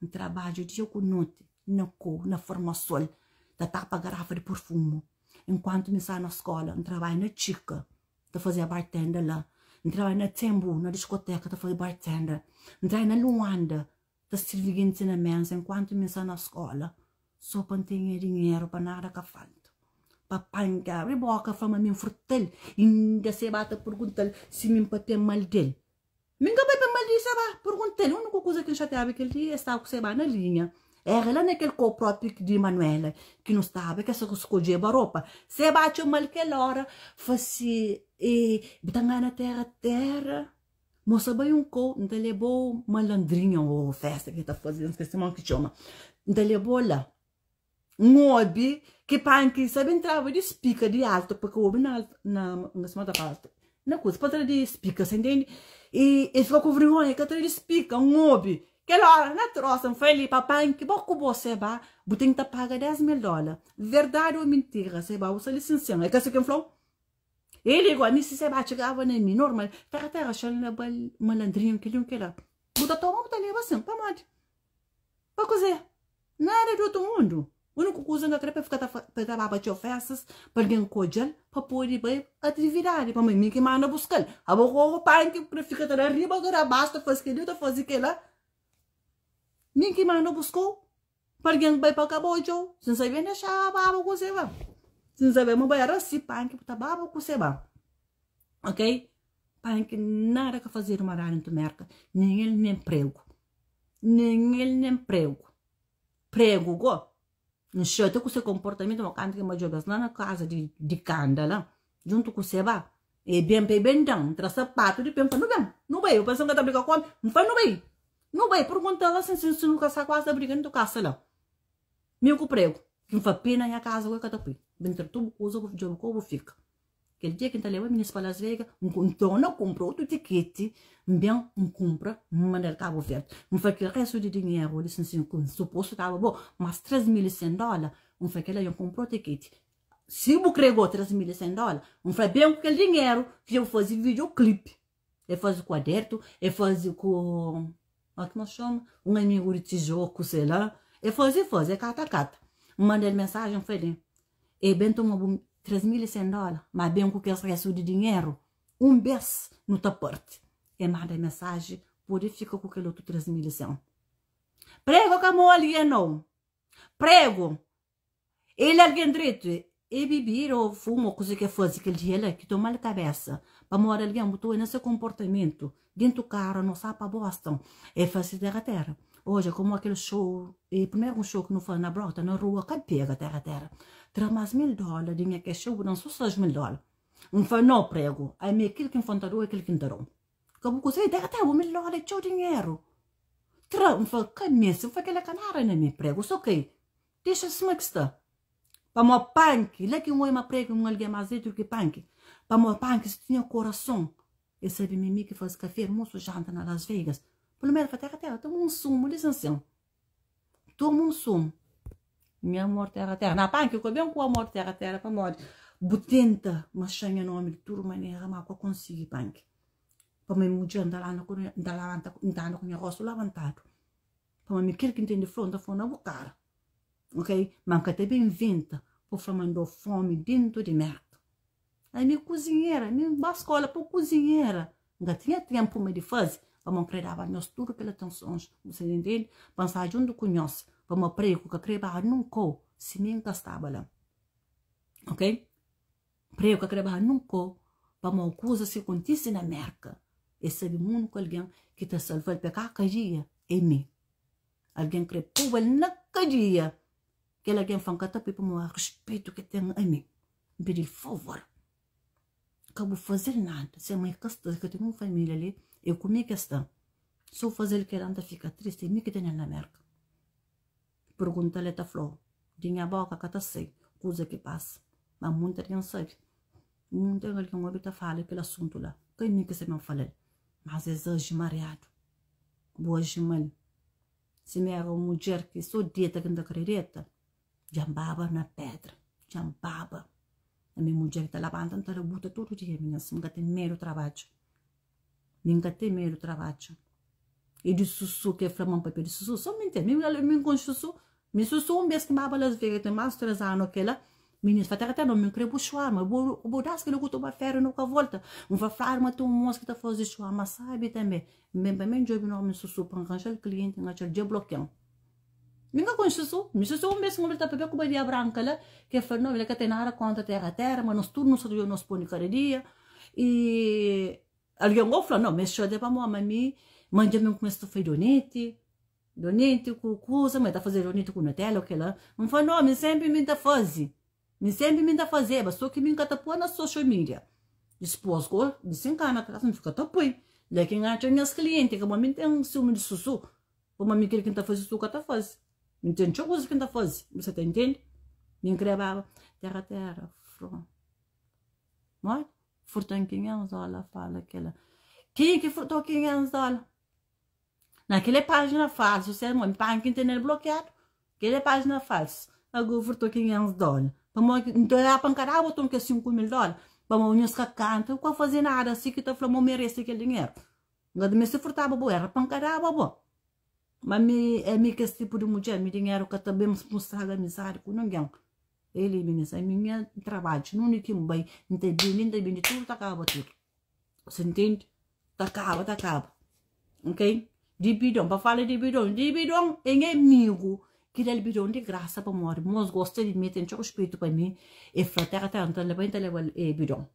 N trabadja dia ku noti na kou, na farmasol, ta tapa garafa di purfumu. Enkuantu mi sta na skola, N trabadja na Txika, ta fazia bartender la. N trabadja na Tsembu, na diskoteka, ta faze bartender. N trabadja na Luanda, ta sirvi gentis na mesa enkuantu mi sta na skola, so pa N ten nha dinheru pa nada ka falta. Papai N ka abri boka fla ma mi N furta-l, inda se ba ta pergunta-l si mi N papia mal del. Mi N ka papia mal di Seba, pergunta-l. Uniku kuza ki N xatiaba kel dia, e staba ku Seba na linha. Era la na kel kau propi di Manuela ki nu staba, ki es ta skodjeba ropa. Seba txoma-l kel ora, fla si, E, bu ta ngana tera tera? Mosa bai un kou, N ta leba-u malandrinha o festa ki ta faze, N skese modi ki txoma. N ta leba-u la. N obi ki panki sabe entraba di spika di altu pa ka obi na na suma ta fala na kuza pa tra di spika sa intende i e fika ku vergonha ka tra di spika N obi kel ora na trosa N fla li pa panki bo ku bo seba bu ten ki ta paga 10 mil dola verdadi o mintira seba bu sta li sin sin e ka si ki N flau el igual mi si seba txigaba na mi normal tera tera xal na bal malandrinhu keli un kela bu ta toma bu ta leba sin pamodi Pa kuzê? Nada di otu mundu. Úniku kuza N ka krê pa el fika ta pa el ta baba txeu féstas, pa algen ka odja-l, pa pode bai atividadi, pamodi mi ki manda buska-l. Abo ku panki bu krê fika ta da riba, ta da baxu, ta faze kel-li, ta faze kel-la. Mi ki manda buska-u, pa algen bai pa ka ba odja-u. Si N sabia, N dexaba baba ku seba. Si N sabia ma bo éra si, panki bu ta baba ku seba. Ok? Panki nada ka fazedu maradu ntu Merka, nen el nen pregu. Nen el nen pregu. Pregu go, N xatia ku se konportamentu, ma kantu ki N ba djobe-s la na kaza di di Kanda la, djuntu ku Seba, e ben pa e ben da-m, N tra sapatu di pe, N fla, Nu ben, nu bai, bu pensa N ka ta briga ku omi? N fla, Nu bai, nu bai, pergunta-l asin si si nu ka sta kuazi ta briga dentu kasa la, mi ku pregu, ki N fla, Pe na nha kaza go e ka ta pui, ben tra tudu bu kuza, bu djobe ku bu fika. Kel dia ki N ta leba minis pa Las Vegas, N torna kunpra otu tiketi, N ben N kunpra, N manda-l Kabu Verdi. N fla kel restu di dinheru li, sin ku supostu taba bo, mas 3100 dóla, N fla kel-la dja N kunpra otu tiketi. Si bu kre go 3100 dóla, N fla ben ku kel dinheru ki dja bu faze videoclip. E faze ku Aderto, e faze ku, ma ki nos txoma? Un amigu di Tijoku, sei la. E faze, e faze, e kata-kata. N manda-l mensajen, N fla-l, E ben toma bu 3100 dóla, ma ben ku kes restu di dinheru, un bes nu ta parti. E manda mensaji, pode fika ku kel otu 3100. Prego ka moli e nau. Prego, el algen dretu, e bibida o fuma o kuze ke faze kel dia la ki toma-l kabesa. Pamodi algen bu ta oja na se konportamentu Dentu karu no sa pa Boston E fase tera tera Odja komo kel show E primeru show ki nu fase na Brockton na rua ka pega tera tera Tra mas 1000 dola di nha kexa bu dan so 6000 dola N fla no pregu ami é kel ki N fla N ta dau é kel ki N ta dau Ka bu kuze tera tera bu 1000 dola é txeu dinheru Tra N fla ka meste N fla kela ka nada na mi pregu so kai Dexa sima ki sta Pamo panki la ki N oi ma pregu un algen mas dretu ki panki Pamo panki si tinha korason El sabe ma é mi ki faze kafé, almosu, janta na Las Vegas. Pelu ménu fla, Téra, téra, toma un sumu, lisensia-m. Toma un sumu. Nha amor, téra, téra. Na panki, ku ben ku amor, téra, téra, pamodi bu tenta maxa nha nomi di tudu manera, ma ku konsigi, panki. Pamodi mudjer, N ta lanta ku, N ta labanta, N ta anda ku nha rostu labantadu. Pamodi mi kel ki N ten di fla, N ta fla na bu kara. Ok? Ma N ka ta ben inventa pa fla ma N dau fomi dentu di Merka. Ami é kuzinhera, ami N ba skola pa kuzinhera. N ka tinha tenpu ma di faze, pamodi N kre daba nhos tudu kel atensons, bu sa intende? Pa N sta djuntu ku nhos, pamodi pregu ka kre ba nun kau. Si mi N ka staba la. Ok? Prego ka kre ba nunka pamodi kuzas ki kontise na Merka. E sabe ma uniku algen ki ta salva-l pa e ka kadia é mi. Algen kre poba-l na kadia. Kel algen fla, N ka ta poi pamodi ruspetu ki ten a mi. N pidi-l favor, ka bu faze-l nada. Se mai ka sta, ka ten un família li, é ku mi ki es sta. Si bu faze-l kel-la, N ta fika tristi, é mi ki tene-l na Merka. Pergunta-l, el ta fla-u, Di nha bóka ka ta sai kuza ki pasa. Má monti algen sabe. Monti algen obi ta fala kel asuntu la. Ka é mi ki sta ben fala-l, mas es aji mariadu. Bu aji mal. Si mi éra un mudjer ki sô deta ki N ta krê deta, dja N baba na pédra, dja N baba. Ami mudjer ki ta labanta, N ta rabuta tudu dia, minhas. N ka ten medu trabadja. Mi N ka ten medu trabadja. E di susu ke fla ma N papia di susu, so mi N ten. Mi mi N konxe susu. Mi susu un bes ki N baba Las Vegas ten mas 3 anu kela, minis fla tera tera mi N kre bu shuarma, bu bu das kila ku toma feria nu ka volta. N fla fladu ma ten un mos ki ta faze shuarma sabi tanbe. N ben pa mi N djobe nomi susu pa N ranjal klienti N atxal dja blokian. Mi ka konxe susu. Mi susu un bes N obi el ta papia ku Badia Branka la, ke fla no el ka ten nada kontra tera tera ma nos tudu nu sta ta djobe nos pon di kada dia. I algen go fla, no, ma es txeu pa mo, ma mi, ma dja mi kumesa ta fai doneti, doneti ku kuza, ma e ta faze doneti ku Nutella o kela. N fla, no, mi senpri mi ta faze, mi senpri mi ta fazeba, so ki mi ka ta poi na social media. Dispos go, di 5 anu atras, mi fika ta poi. La ki N atxa nhas klienti, ka bo mi ten siumi di susu, pamodi mi kel ki N ta faze susu ka ta faze. Mi ten txeu kuza ki N ta faze, bu sa ta intende? Mi N kre baba tera tera, fron. Modi? Furta-m 500 dóla fala kela. Kenha ki furtau 500 dóla? Na kel é pájina falsu, se mo panki N tene-l blokiadu. Kel é pájina falsu. Ago furtau 500 dóla. Pamodi ki N ta da pa N ka daba oton kes 5 mil dóla. Pamodi nhos ka kanta, ka faze nada si ki ta fla ma bu merese kel dinheru. N ka ta meste furtaba bo, era pa N ka daba bo. Ma mi é mi kes tipu di mudjer, mi dinheru ka ta ben straga amizadi ku ningen. Eli minisa, ami nha trabadju, nunde ki N bai, N ta bindi, N ta bindi tudu, ta kaba tudu. Você entende? Ta kaba, ta kaba. Ok? Di bidon, pa fala di bidon, di bidon é nha amigu ki da-l bidon di grasa pamodi mos gosta di mi, ten txeu ruspetu pa mi, e fla tera tera, N ta leba, N ta leba e bidon.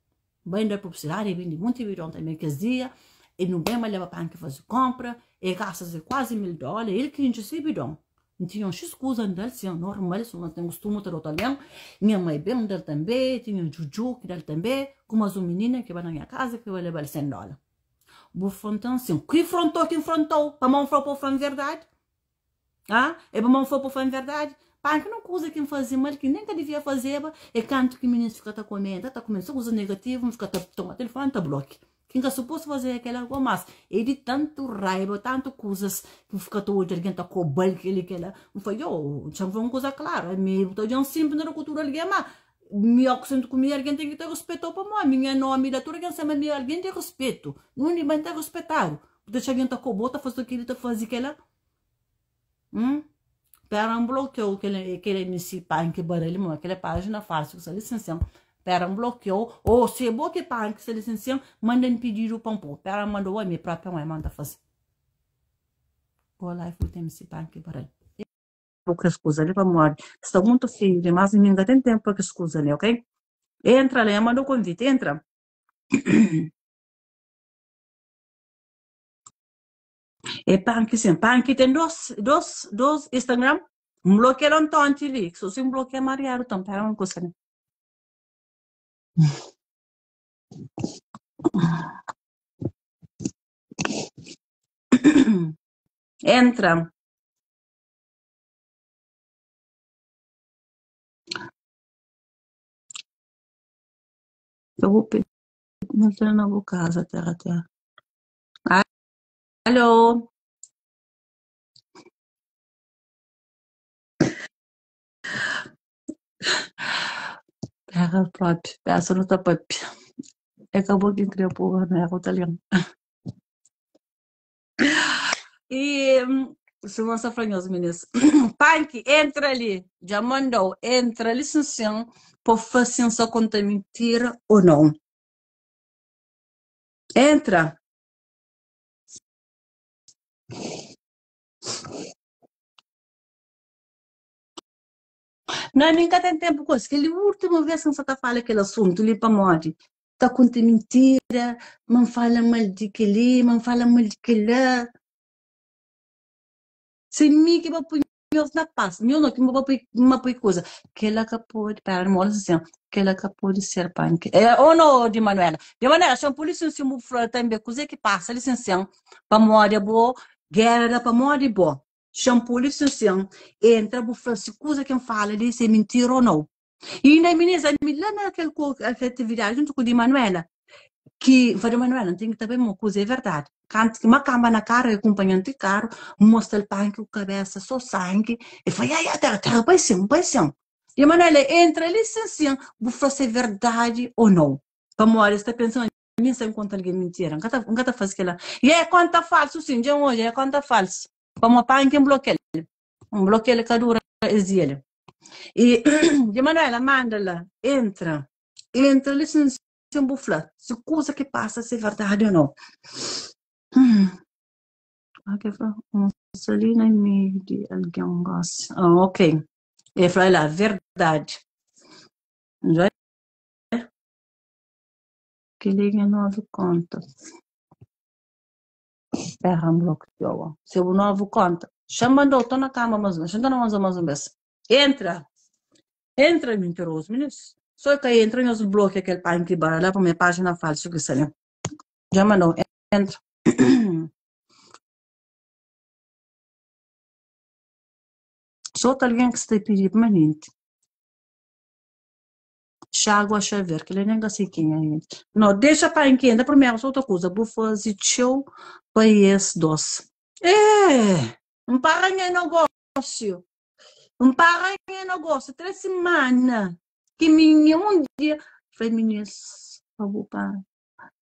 Bai da publicidade, e bindi munti bidon tanbe kes dia, e nu ben ba leba panki fazi konpra, e gasta si kuazi 1000 dola, el ki intxi si bidon. N tinha un xis kuza N dal sin, normal, suma N ten kustumu ta da otu algen, nha mai ben dal tanbe, tinha Djudju ki dal tanbe, ku mas un minina ki ba na nha kaza ki ba lebal 100 dola. Bu frontan sin, ki frontou ki N frontou? Pamodi N flau pa bu fla-m verdadi? Ah, é pa mon fla pa fla verdadi. Pá, ki un kuza ki N faze mal ki nen ka devia fazeba, é kantu ki mininus fika ta komenta, ta komenta só kuza negativu, N fika ta toma telefoni ta blokia. Ki N ka supostu faze kela go, mas é di tantu raiba, tantu kuzas ki bu fika ta odja algen ta koba-l kel-li kel-la. N fla, yo, txa-m fla un kuza klaru, ami bu ta odja-m sinpri na ku tudu algen, má mi óki sintu ku mi algen ten ki ta ruspeta-u pamodi mi nha nomi la tudu algen sabe ma mi é algen di ruspetu, undi ma N ta ruspetadu. Bu ta dexa algen ta koba-u, ta faze kel-li, ta faze kel-la. Hum? Pera N blokiou kel kel MC Punk baralho mo kel página falso ki sta lisensian. Pera N blokiou ou se bo ki punk sta lisensian, manda-m pedidu pa N pô. Pera N mandou ami própria mãe manda faze. Go live with MC Punk baralho. Bu kes kuza li pamodi sta mutu feiu dimas i mi N ka ten tempu pa kes kuza li, ok? Entra la, nha mandau konviti, entra. É panki sim. Panki tem dos Instagram. N blokia-l ontonti li. So si N blokia mariadu tam. Pera un kusa li. Entra. Eu vou pedir entra na bu casa, terra, terra. Alô? Terra propi, peça nu ta papia. É ka bo ki kria poba, não é otu algen. E suma sa fla nhos minis, Panki, entra li, dja mandau, entra li sin sin, pa fla si N sa konta mintira ou não. Entra. Não, mi nka ten tempu ku es. Kel últimu vez ki N sa ta fala kel asuntu li pamodi ta konta mintira, ma N fala mal di kel-li, ma N fala mal di kel-la. Se mi ki ba pui nhos na pas, nhos no ki ba pui, ma pui kuza. Kel-la ka pode, pera, N mora sin, kel-la ka pode ser panki. É, ou no, di Manuela? Di Manuela, xa poli sin sin bu fla tanbe kuze ki pasa li sin sin, pamodi abo, gera pamodi bo. Shampoo li sinsin entra bu fla si kuza ki N fala li si é mintira ou nau. I inda minisa ami la na kel atividadi juntu ku di Manuela ki N fla di Manuela N ten ki ta bai ma kuza é verdadi. Kantu ki ma kamba na karu el kunpanha-m ti karu N mostra-l panki ku kabesa so sangi el fla ya ya tera tera bai sin bai sin. Di Manuela entra li sinsin bu fla si é verdadi ou nau. Pamodi es ta pensa ma mi N sta konta algen mintira. N ka ta N ka ta faze kila. I é konta falsu sin dja N odja é konta falsu. Pamo panki N blokia-l. N blokia-l ka dura es dia li. I di Manuela manda la, entra, entra li sin sin bu fla si kuza ki pasa si é verdadi o nau. Ok, fla, N sta li na meiu di algen gosi. Ah, ok. E fla la, verdadi. Dja Kel-li é nha novu konta. Pera N blokiou. Se bu novu konta. Xa N mandou, tô na kama mas un. Xa N ta na uza mas un bes. Entra! Entra, mintirozu. Minis, so ka entra nhos blokia kel panki bara la pamodi é pájina falsu ki sta li. Dja mandou, entra. So otu algen ki sta pidi pa manenti. Xagu a Xavier, kel-li nen ka sei kenha é. No, dexa pa N kenta primeru, so otu kuza, bu faze txeu pa es dos. Eh! N para nha nogósiu, N para nha nogósiu 3 simana ki mi nha un dia fla minis pa bu para.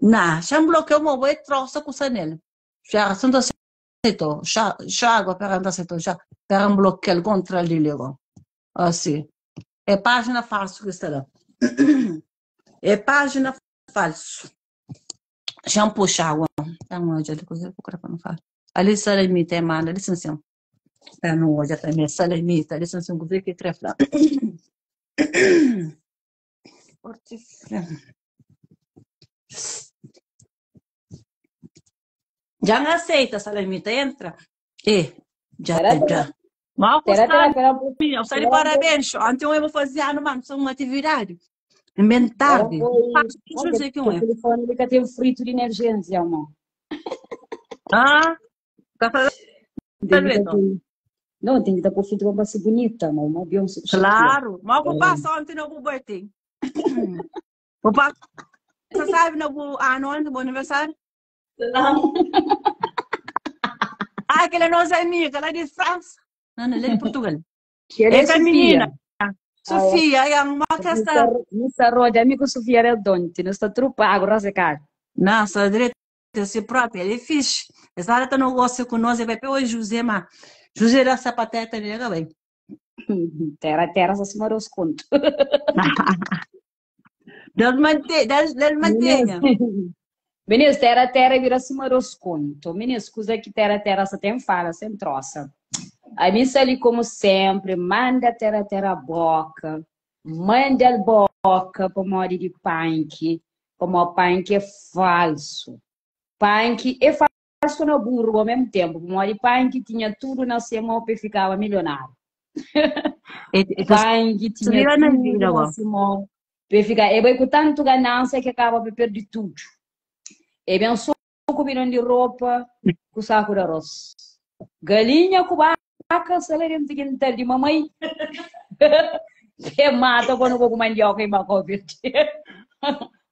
Na, xa N blokiau ma bo é trosa ku sa nel. Xa N ta aseitau, xa Xagu pera N ta aseitau, xa pera N blokial kontra li li go. Asi. É pájina falsu ki sta la. É pájina falsu. Xa-m puxa água. Xa-m odja li kuzê ku kre pa nu fala. Ali salamita e manda li sinsin. Pa nu odja tanbê salamita li sinsin kuzê ki kre fla. Forti fria. Dja N aseita salamita entra. E, dja, Será que dja. Mal será sta que ela minha, está de parabéns. Ontem eu vou fazer ano, mano, só uma atividade. Bem Ela tarde. foi. Faço isso, não sei que O é. telefone ele tem frito de emergência, amor. Ah, tá fazendo Tem que então. ter- Não, tem que estar com filtro para ser bonita, amor. Uma Beyoncé com Shakira. Claro. Mas vou passar ontem no birthday. Vou passar, sabe, no ano ontem, bom aniversário. Não. Ah, aquela nossa amiga lá de França. Não, não, lá de Portugal. Que ela é Essa Sofia. menina. Sofia, é uma questão. Nessa roda, amigo Sofia era donte, não está trupa, agora se cara. Não, só direito, si própria, ele é fixe. Essa hora tá no gosto com nós, ele vai para o José, mas José da sapateta, ele é bem. Terra, terra, só se mora os contos. Deus mantém, Deus, Deus mantenha. Meninas, terra, terra vira acima dos contos. Meninas, coisa que terra, terra só tem fala, sem troça. A mim ali como sempre, manda terra, terra boca. Manda a boca para modo de punk. Como o punk é falso. Punk é falso na burro ao mesmo tempo. Como de punk tinha tudo na sua mão para ficava milionário. Punk tinha vira na tudo vida, na ó. sua mão para ficar. É bem com tanto ganância que acaba por perder tudo. É bem só comidão de roupa com saco de arroz. Galinha com vaca, salário de quintal de mamãe. Que mata quando vou com mandioca e macoverde.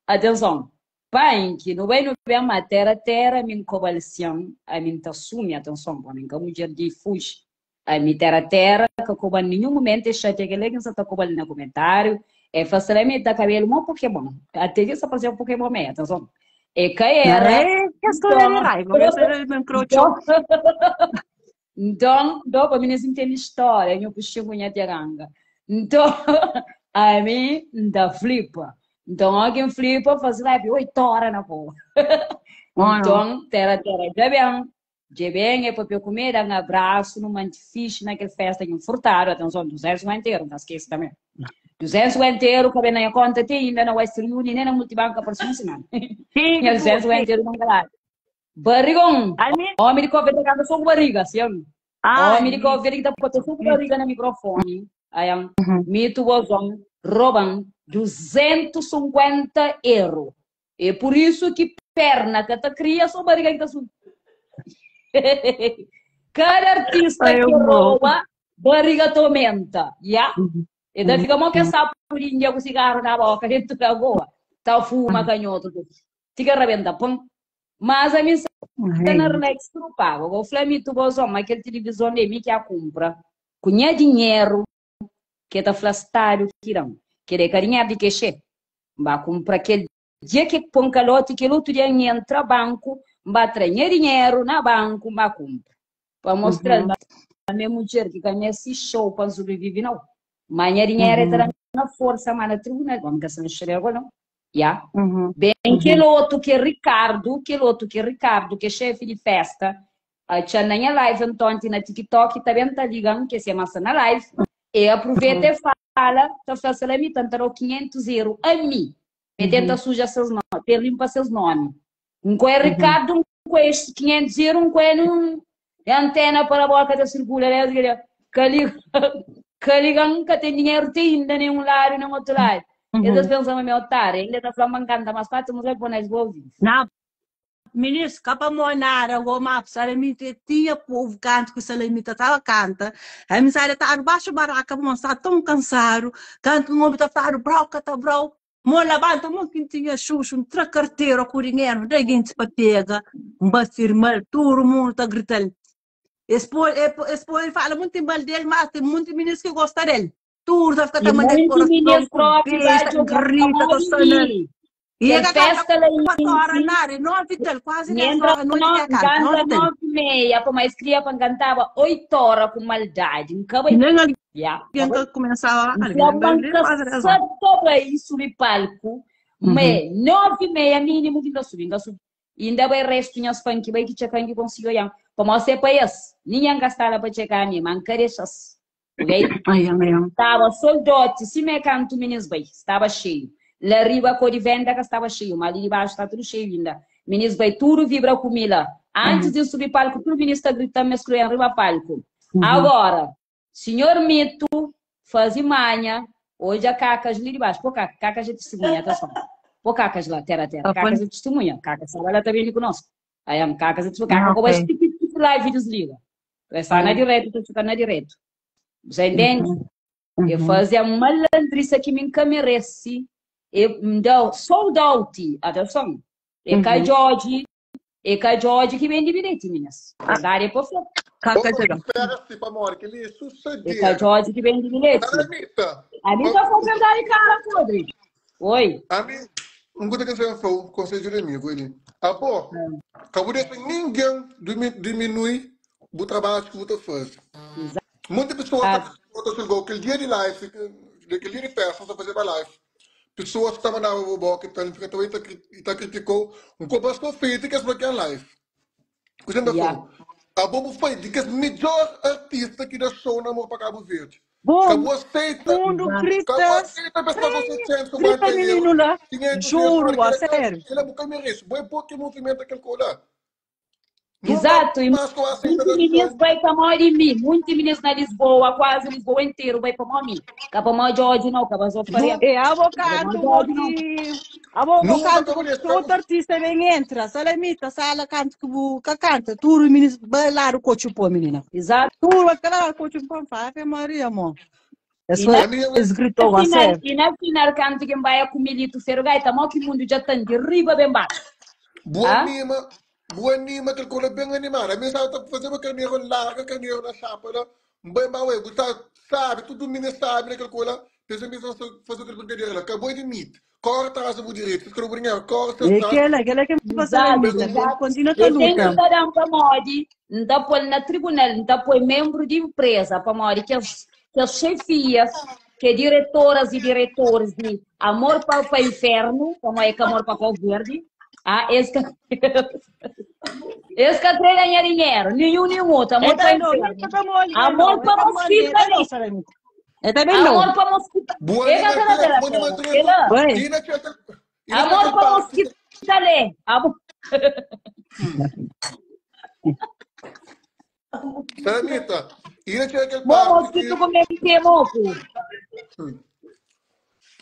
Atenção. Punk, não vai no bem matéria, terra, min cobalcião, a min tá sume, atenção, para mim, como jardim fuge. A mi terra, terra, que coba nenhum momento é chato, aquele que só tá cobando no comentário, é facilmente tá cabelo, um Pokémon. Até que só fazer um Pokémon, é, atenção. É que era. É, que as coisas de raiva, você me encrochou. Então, então, para mim, não tem história, eu puxei com a tiranga. Então, a mim, da flipa. Então, alguém flipa, faz live 8 horas na porra. Oh, não. Então, terra, terra, já bem. Dje ben e papia ku mi, e da-m abrasu, nu manti fixi na kel festa ki N furtadu, atenson, 250 eru, N ka skese tanbe. 250 eru ka ben na nha konta te inda na Western Union, nen na Multibanku ka parse un simana. Nha 250 eru nunka dadu. Barigon! Omi di Cabo Verde ta kanta so ku bariga, sian. Omi di Cabo Verde ki ta papia so ku bariga na mikrofoni. Aian, mi tu bozon roba-m 250 eru. É por isso ki perna ka ta kria, só barriga ki ta subi. Kada artista Ai, ki eu morro. rouba, barriga ta aumenta. Ya? E ta fika mo ke sapo di Índia ku cigarro na boca dentro da goa. Ta fuma canhoto, ti ka rabenta pum. Mas ami sta na relax tudo pago. Vou fla mi tu bozon, ma kel tilivizon li é mi ki a kumpra. Ku nha dinheiro ke ta fla stadu ki dan. Kel é ka dinheiro di kexe. N ba kunpra kel dia ke pon kaloti, kel otu dia N entra banku, N ba tra nha dinheru na banku, N ba kunpra. Pa mostra-l ma mi é mudjer ki ka meste xou pa N sobrivive nau. Ma nha dinheru e ta da-m na forsa, ma na tribunal, bo N ka sa nxerga ku el nau. Ya. Ben kel otu ke Ricardo, kel otu ke Ricardo, ke xefi di festa, atxa-m na nha live antonti na TikTok, ta ben ta liga-m, ke se ma sta na live, e apruveta e fala, ta fla Salamita, N ta da-u 500 eru ami. Pe tenta suja ses nomi, pe limpa ses nomi. N kue Ricardo, N kue este 500 eru, N kue nun e antena parabólica ta sirkula desdi kel dia. Ka liga, ka liga-m, ka ten dinheru te inda nen un ladu nen otu ladu. Es ta pensa ma mi é otária, inda ta fla-m ma N kanta más 4 múzika pa pô na Lisboa ao vivo. Na Minis, ka pa mo nada go ma salamita e tinha povo canto que salamita tava canta. A amizade tá debaixo barraca, mo está tão cansado. Canto um homem tá falando, brau, cata brau. Mo labanta, mo que tinha xuxu, um tra carteira com dinheiro, da gente pa pega, um ba firmal, todo mundo tá gritando. Esse povo, esse povo fala muito mal dele, mas tem muitos meninos que gostam dele. Tudo tá fica E tá mandando monti coração, minis com própi ba besta, djoga grita, tá pamodi sana. mi. E Kel é que canta festa la 4 horas intxi, na área, 9 e tal, quase N 10 entra horas, noite no, que N canta, kanta 9 e tal. 9 e meia, pamodi es kria pa N kantaba 8 ora ku maldadi. N ka bai. Nem Ya, N ka alguém bai. que começava, N alguém fla nem ma vai N ler ka quase 10 sa horas. ta bai subi palku, ma é 9 e meia minimu ki N ta subi. N ka subi. Inda bai restu nhas fan ki bai ki txeka-m ki konsigi oia-m. Pamodi se pa es, ningen ka sta la pa txeka mi, ma N ka dexa-s. Ok? Ai, ai, ai. Staba soldoti, sima é kantu minis bai, staba xeiu. La riba ko di venda ka staba xeiu, ma li di baxu sta tudu xeiu inda. Minis bai tudu vibra ku mi la. Antis di N subi palku, tudu minis ta grita-m ma es kre-m riba palku. Agora, sinhor Mito faze manha, odja kakas li di baxu. Pô kakas, kakas é tistimunha, atenson. Pô kakas la, tera tera. Kakas é tistimunha, kakas staba la ta bende ku nos. Aiam, kakas é tistimunha. Kaka ko bai tiki tiki live disliga. Es sta na diretu, ta fika na diretu. Você entende? E faze a malandriça ki mi nka merece. E m'da sold out. Atenson. E ka Djodje, e ka Djodje ki bende bilhete, minas. Verdade é pa fla. Ka ka Ô, espera si pamodi kel-li é E ka susadeira. Djodje ki bende bilhete. Salamita, Ali ta fla verdade cara podre. Oi. Ami, N ku ta pensa N fla-u konsedju di amigu eli. Abo, ka bu dexa ningen diminui bu trabadju ki bu ta faze. Monti pesoas ta ta julga-u kel dia di live, kel dia di festa, N ta fazeba live. Pesoas ki ta mandaba bu boka i tal, N fika ta oi i ta kritika-u. N koba so fetu kes blokia-m live. Kuzê N ta fla-u? Abo bu fai di kes midjor artista ki da show na Amor pa Kabu Verdi. Bom Ka bu aseita, mundo ka bu grita, aseita pa es paga-u grita 750 euro, menino lá, 500 euro, juro, pamodi a kel-la ka, sério. kel-la bu ka merese. Bo é bo ki movimenta kel kau la. Nunka Exato, e más ka bu aseita munti da minis show. bai pamodi di mi, munti minis na Lisboa, kuazi Lisboa interu bai pamodi mi. Ka pamodi Jorge não, ka basou faria. E abo Ka pamodi canto Jorge não. que abo Nunka canto ka bu que dexa, ka outro bu artista vem entra, salamita, sala canto que bu ka canta, tudo minis bailar cocho pô menina. Exato. Tudo vai ficar lá cocho pô, Ave Maria, mo. E na Esse Ami eu eles gritou a final, sério. e na final canto quem vai com milito ferro gaita, mó que mundo já tá de riba bem baixo. Bu Ah? anima, bu anima kel kola ben animadu. Ami sa ta fazeba karneru larga karneru na xapa la, N bai ma ue, bu ta sabi, tudu mini sabi na kel kola, pes ami sa faze kel brinkadera la. Ka bo é di mit, kore tras di bu direitu, si es ka da bu dinheru, kore ses E tras. aquela, aquela que me passa Exato, salamita, Pes ele exato. continua ta E ten luta. ki ta dan pamodi N ta pô-l na tribunal, N ta poi membru di empresa pamodi kes kes chefias, ke é diretoras e diretoris di Amor pa pa Infernu, pamodi é ka Amor pa Cabo Verde, ah, es ka. Es ka kre ganha dinheru, ninhun nin otu. Amor pa infernu. Amor pa mosquito ali. Amor pa mosquito. Boa É ka animatriz, tera boa tera. animatriz. Ela. E na txeta, e na Amor txeta pa parte. mosquito ali. Amor. Salamita, e na txeta aquele Bom, parte mosquito que come que moco.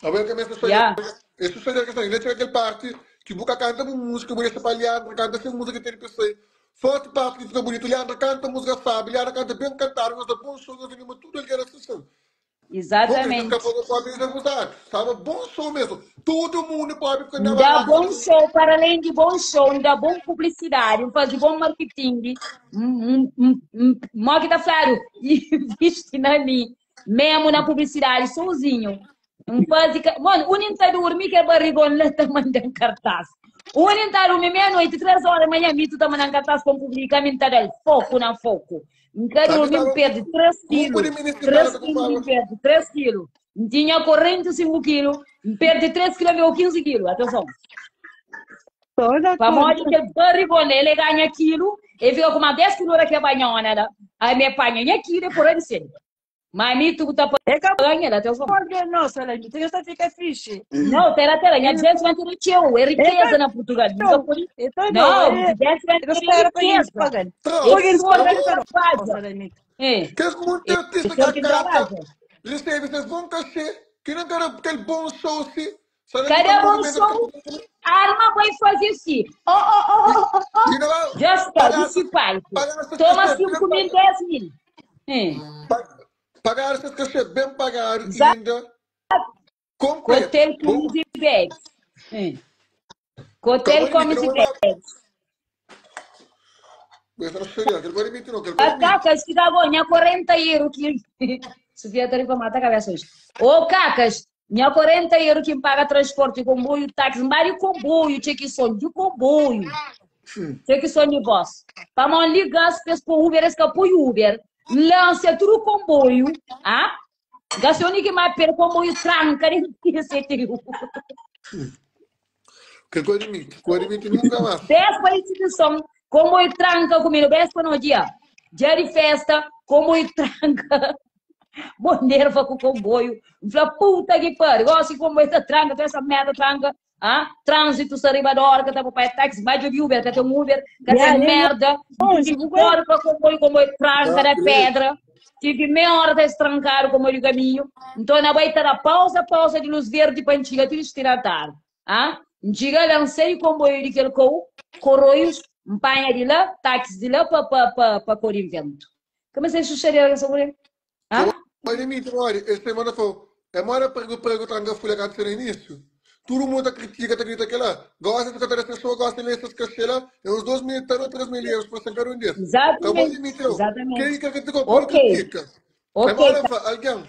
A ver que me sucede. Ya. Isso seria a questão. E na txeta aquele parte que buca canta uma música, bonita para Leandro, canta sem música que tem que ser. Forte parte que fica bonito, Leandro canta música sabe, Leandro canta bem cantado, mas dá bom som, mas anima tudo ali era sessão. Exatamente. Estava bom som mesmo. Todo mundo pode ficar na Dá bom show, para além de bom show, dá bom publicidade, faz bom marketing. Mó que tá falando, investe na mim, mesmo na publicidade, sozinho. Um faz, mano, o nem tá dormir que é barrigão lá tá mandando cartaz. O nem tá dormir meia-noite, 3 horas da manhã, mito tá mandando cartaz com publica, mim tá dando foco na foco. Nunca dormi, me perde 3 quilos. 3 quilos, me perde 3 quilos. Tinha 45 quilos, me perde 3 quilos, meu 15 quilos. Atenção. Famoso que barrigão, ele ganha quilo, ele fica com uma 10 quilos aqui a banhona, né? Aí me apanha aqui, por aí sim. Mas mim tu tá pagando, atenção. Nossa, Ela, tem que fica fixe. Não, pera, pera, minha gente vai ter teu, é riqueza na Portugal. Não, Não, não, gente vai ter riqueza. É. Que muito artista que canta, recebe esses bons cachê, que não quer aquele bom show, se. Cada bom show, a alma vai fazer assim. Oh, oh, oh, oh, oh. Just desse palco. Toma 5 mil, 10 mil. É. Pagar esses cachê bem pagar ainda. Completo. Hotel comes e bebes. É. Hotel comes e bebes. A Cacas que ganha 40 euros que Sofia tá para matar a cabeça hoje. Ô Cacas, minha 40 euros que paga transporte, comboio, táxi, vários comboio, tinha que som de comboio. Tinha que som de boss. Para não ligar, se fez com Uber, esse apoio Uber. Lança tudo comboio, ah? Gastou que mais per comboio tranca, nem tinha sentido. Que coisa de mim, coisa de mim nunca mais. 10 para instituição, comboio tranca comigo, 10 para no dia. Dia de festa, comboio tranca. Bom nerva com o comboio. Fala, puta que pariu. Gosto de comboio tá tranca, tem essa merda tranca. Ah? Trânsito, arriba da hora, que tá para táxi, vai de Uber, que tem um Uber, que tem merda. Tive hora para comboio, comboio tranca da pedra. Tive meia hora de estrancar o comboio de caminho. Então, na vai ter a pausa, pausa de luz verde para antiga, tudo estirar. Ah? Antiga, lancei o comboio de aquele Corroios, empanha de lá, táxi de lá para Corinvento. Como é que você chucharia sobre Ah? Olha, olha, essa semana foi. É mora prego prego tanga folha que no início. Todo mundo critica, tá grita aquela. Gosta de cantar essa pessoa, gosta de ler essas cacheiras. É uns 2 mil, 3 mil euros para sacar um desses. Exatamente. Exatamente. Quem que critica, Ok. critica. Ok. Alguém.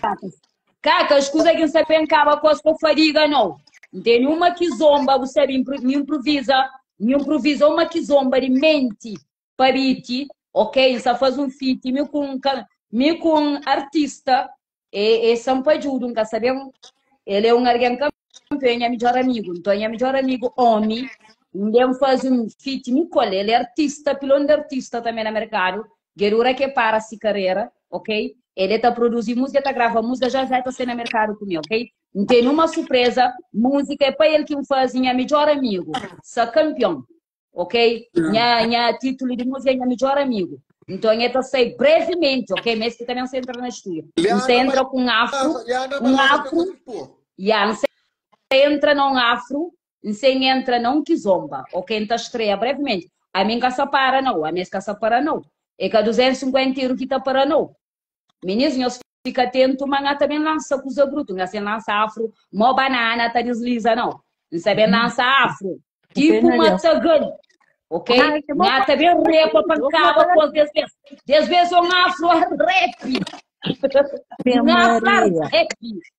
Caca, escusa que você pensava com a fadiga, não. Tem uma que zomba, você me improvisa, me improvisa uma que zomba de mente para ti, ok? Você faz um feat, me com artista, é, é Sampajudo, nunca sabemos. Ele é um alguém campeão, é melhor amigo. Então, é melhor amigo homem. Ninguém faz um feat, me colhe. Ele é artista, pilão de artista também no mercado. Guerura que para se carreira, ok? Ele está produzindo música, está gravando música, já já está sendo no mercado comigo, ok? Não tem nenhuma surpresa, música é para ele que faz, minha melhor amigo, sou campeão, ok? Minha título de música é minha melhor amigo. Então, eu estou sei brevemente, ok? Mas que também você entra na estúdio. Você entra com um afro, um afro, yeah, você entra num afro, você entra num kizomba, ok? Então estreia brevemente. A minha casa para não, a minha casa para não. É que a 250 euros que está para não. Meninos, fica atento, mas também lança coisa bruta, não se lança afro, mó banana tá desliza não. Não sabe lança afro. Tipo uma tsagan. Ok? Nga também repa pancada com dez vezes. Dez vezes um afro rap. Um afro rap.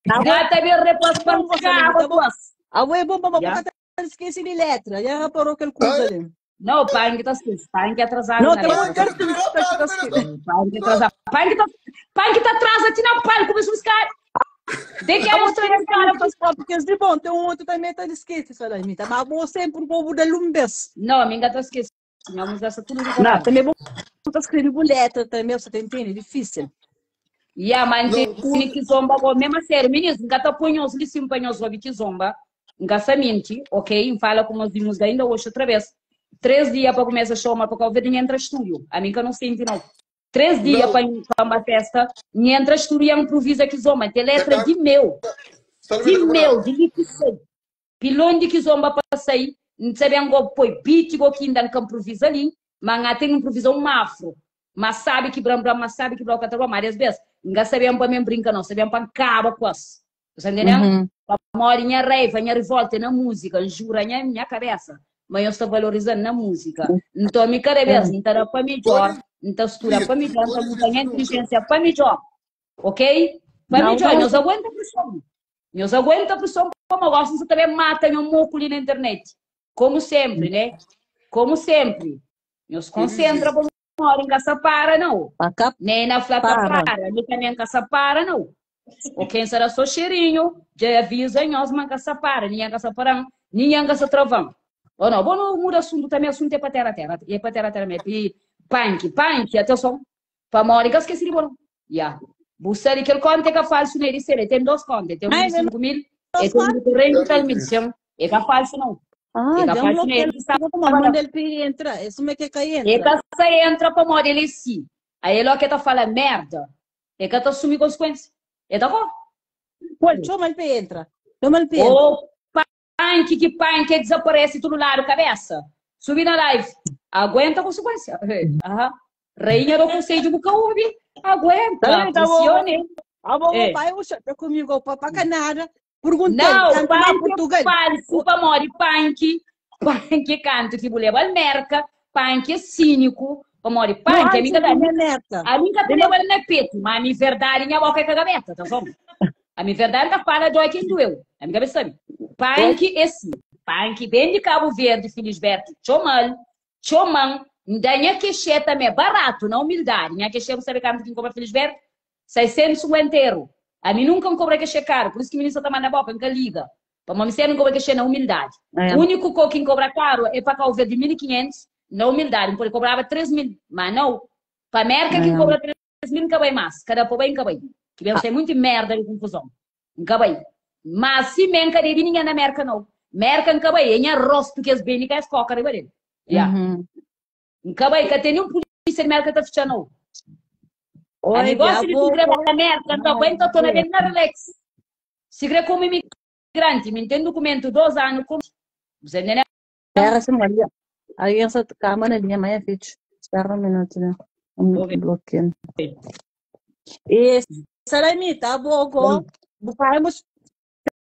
Nga também repa pancada com. A é bom, mas esqueci de letra. Já reparou aquele coisa ali. Não, pai que tá esqueci. Pai que atrasado. Não, tem um artista que tá Pai que atrasado. Pai que tá, pai que tá atrasado, na pai, começou a buscar. De que a mostrar esse cara? Porque de bom, tem um outro também tá esquece, sabe? Mas bom sempre o povo da Lumbes. Não, a minha tá esquece. Nha música sta tudo Não, decorado. também bu ta escreve bu letra também, você tá entende? É difícil. Ya, mas Não, nteni kuza. kizomba go mesmo a sério, meninos, nka ta põe nhos li sim pa nhos obi kizomba. Nka sa minti, ok? N fala ku meus música ainda hoje outra vez. 3 dia pa começa show, mas pa Cabo Verde entra estúdio. A mim que não sente não. 3 dia Não, pa uma festa, entra estúdio e improvisa kizomba. Tem letra é de meu, Sabe de da meu, de mim que sei. Pilon de kizomba pa sair, não sabe go põe beat go que ainda nunca improvisa ali, mas nga tem improvisa um afro. Mas sabe que bram bram, mas sabe que bloca tá mas às vezes, nga sabe pa mim brinca não, sabe pa acaba com as. Você entendeu? Uhum. Pa mori minha raiva, minha revolta na música, jura minha minha cabeça. Mas eu estou valorizando na música. Então, me cada vez, então dá para melhor, Pode então estuda para melhor, pode então tem desistir nunca. inteligência para melhor. Ok? Para Não, melhor, não. nós aguenta pressão. Nós aguenta pressão, como eu gosto, você também mata meu moco ali na internet. Como sempre, né? Como sempre. Nós concentra para uma hora em casa para, não. Pa cá Nem na flata para. para, nem também em casa para, não. O quem será só cheirinho, já avisa nós, mas casa para, ninguém casa para, ninguém casa travão. Ou não, bom, não muda assunto também, assunto é para terra, terra, é para terra, terra mesmo. E punk, punk, atenção. Para uma hora que eu esqueci de bom. Yeah. Buscar aquele conta que é falso nele, ele tem dois contas, tem um Ai, de meu 5 mil, e tem um de 40 tal mil, sim. É que é falso não. Ah, É que é já falso bloqueei. nele, sabe? Como manda ele pe entra, isso me que cai É entra. que você entra para morar ele sim. Aí ele que tá falando merda. É que tá assume consequência. É tá bom? Pô, chama ele pe entra. Chama ele pe entra. Ô, punk, que punk, desaparece tudo lá do cabeça. Subi na live. Aguenta a consequência. Aham. Rainha do Conselho de Bucaúbe. Aguenta. Tá, tá bom. Pressione. Ah, bom, É. meu pai, o chapa comigo, papai canada. Perguntei, Não, canto lá punk Portugal. é falso, pa mori punk. Punk canto que leva al merca. Punk é cínico. Pa mori Não, punk, a minha antes minha neta. A minha te leva na peito, mas a minha verdade, minha boca é cagabeta, tá bom? A minha verdade tá fala dói quem doeu. A minha cabeça sabe. Punk é sim. Punk bem de Cabo Verde, Felisberto, Chomal, Choman, Ndanha queixé também é barato, na humildade. Minha queixé, você sabe quanto que cobra Felisberto? 650 euros. A mim nunca me cobra queixé caro, por isso que o ministro tá mandando a boca, nunca liga. Para uma não cobra queixé na humildade. É. O único co que cobra caro é para Cabo Verde 1.500, na humildade. Porque cobrava 3 mil, mas não. Para América que É. cobra 3 mil, nunca vai mais. Cada povo nunca vai. Que deve ser muito merda e confusão. Nunca vai. Mas se menca de ninguém na América não. América nunca vai. Em rosto que as bem que as coca de barulho. Yeah. Uhum. Nunca vai. Que tem nenhum polícia de América tá fechando. não. A Oi, negócio de avô. se na América, então aguenta, estou na na relax. Se crê como imigrante, me tem documento 2 anos, como... Você entendeu? Espera, se Maria. Alguém só calma na linha, mas é fixe. Espera um minuto, né? Um Ok. bloqueio. E Salamita, bogo.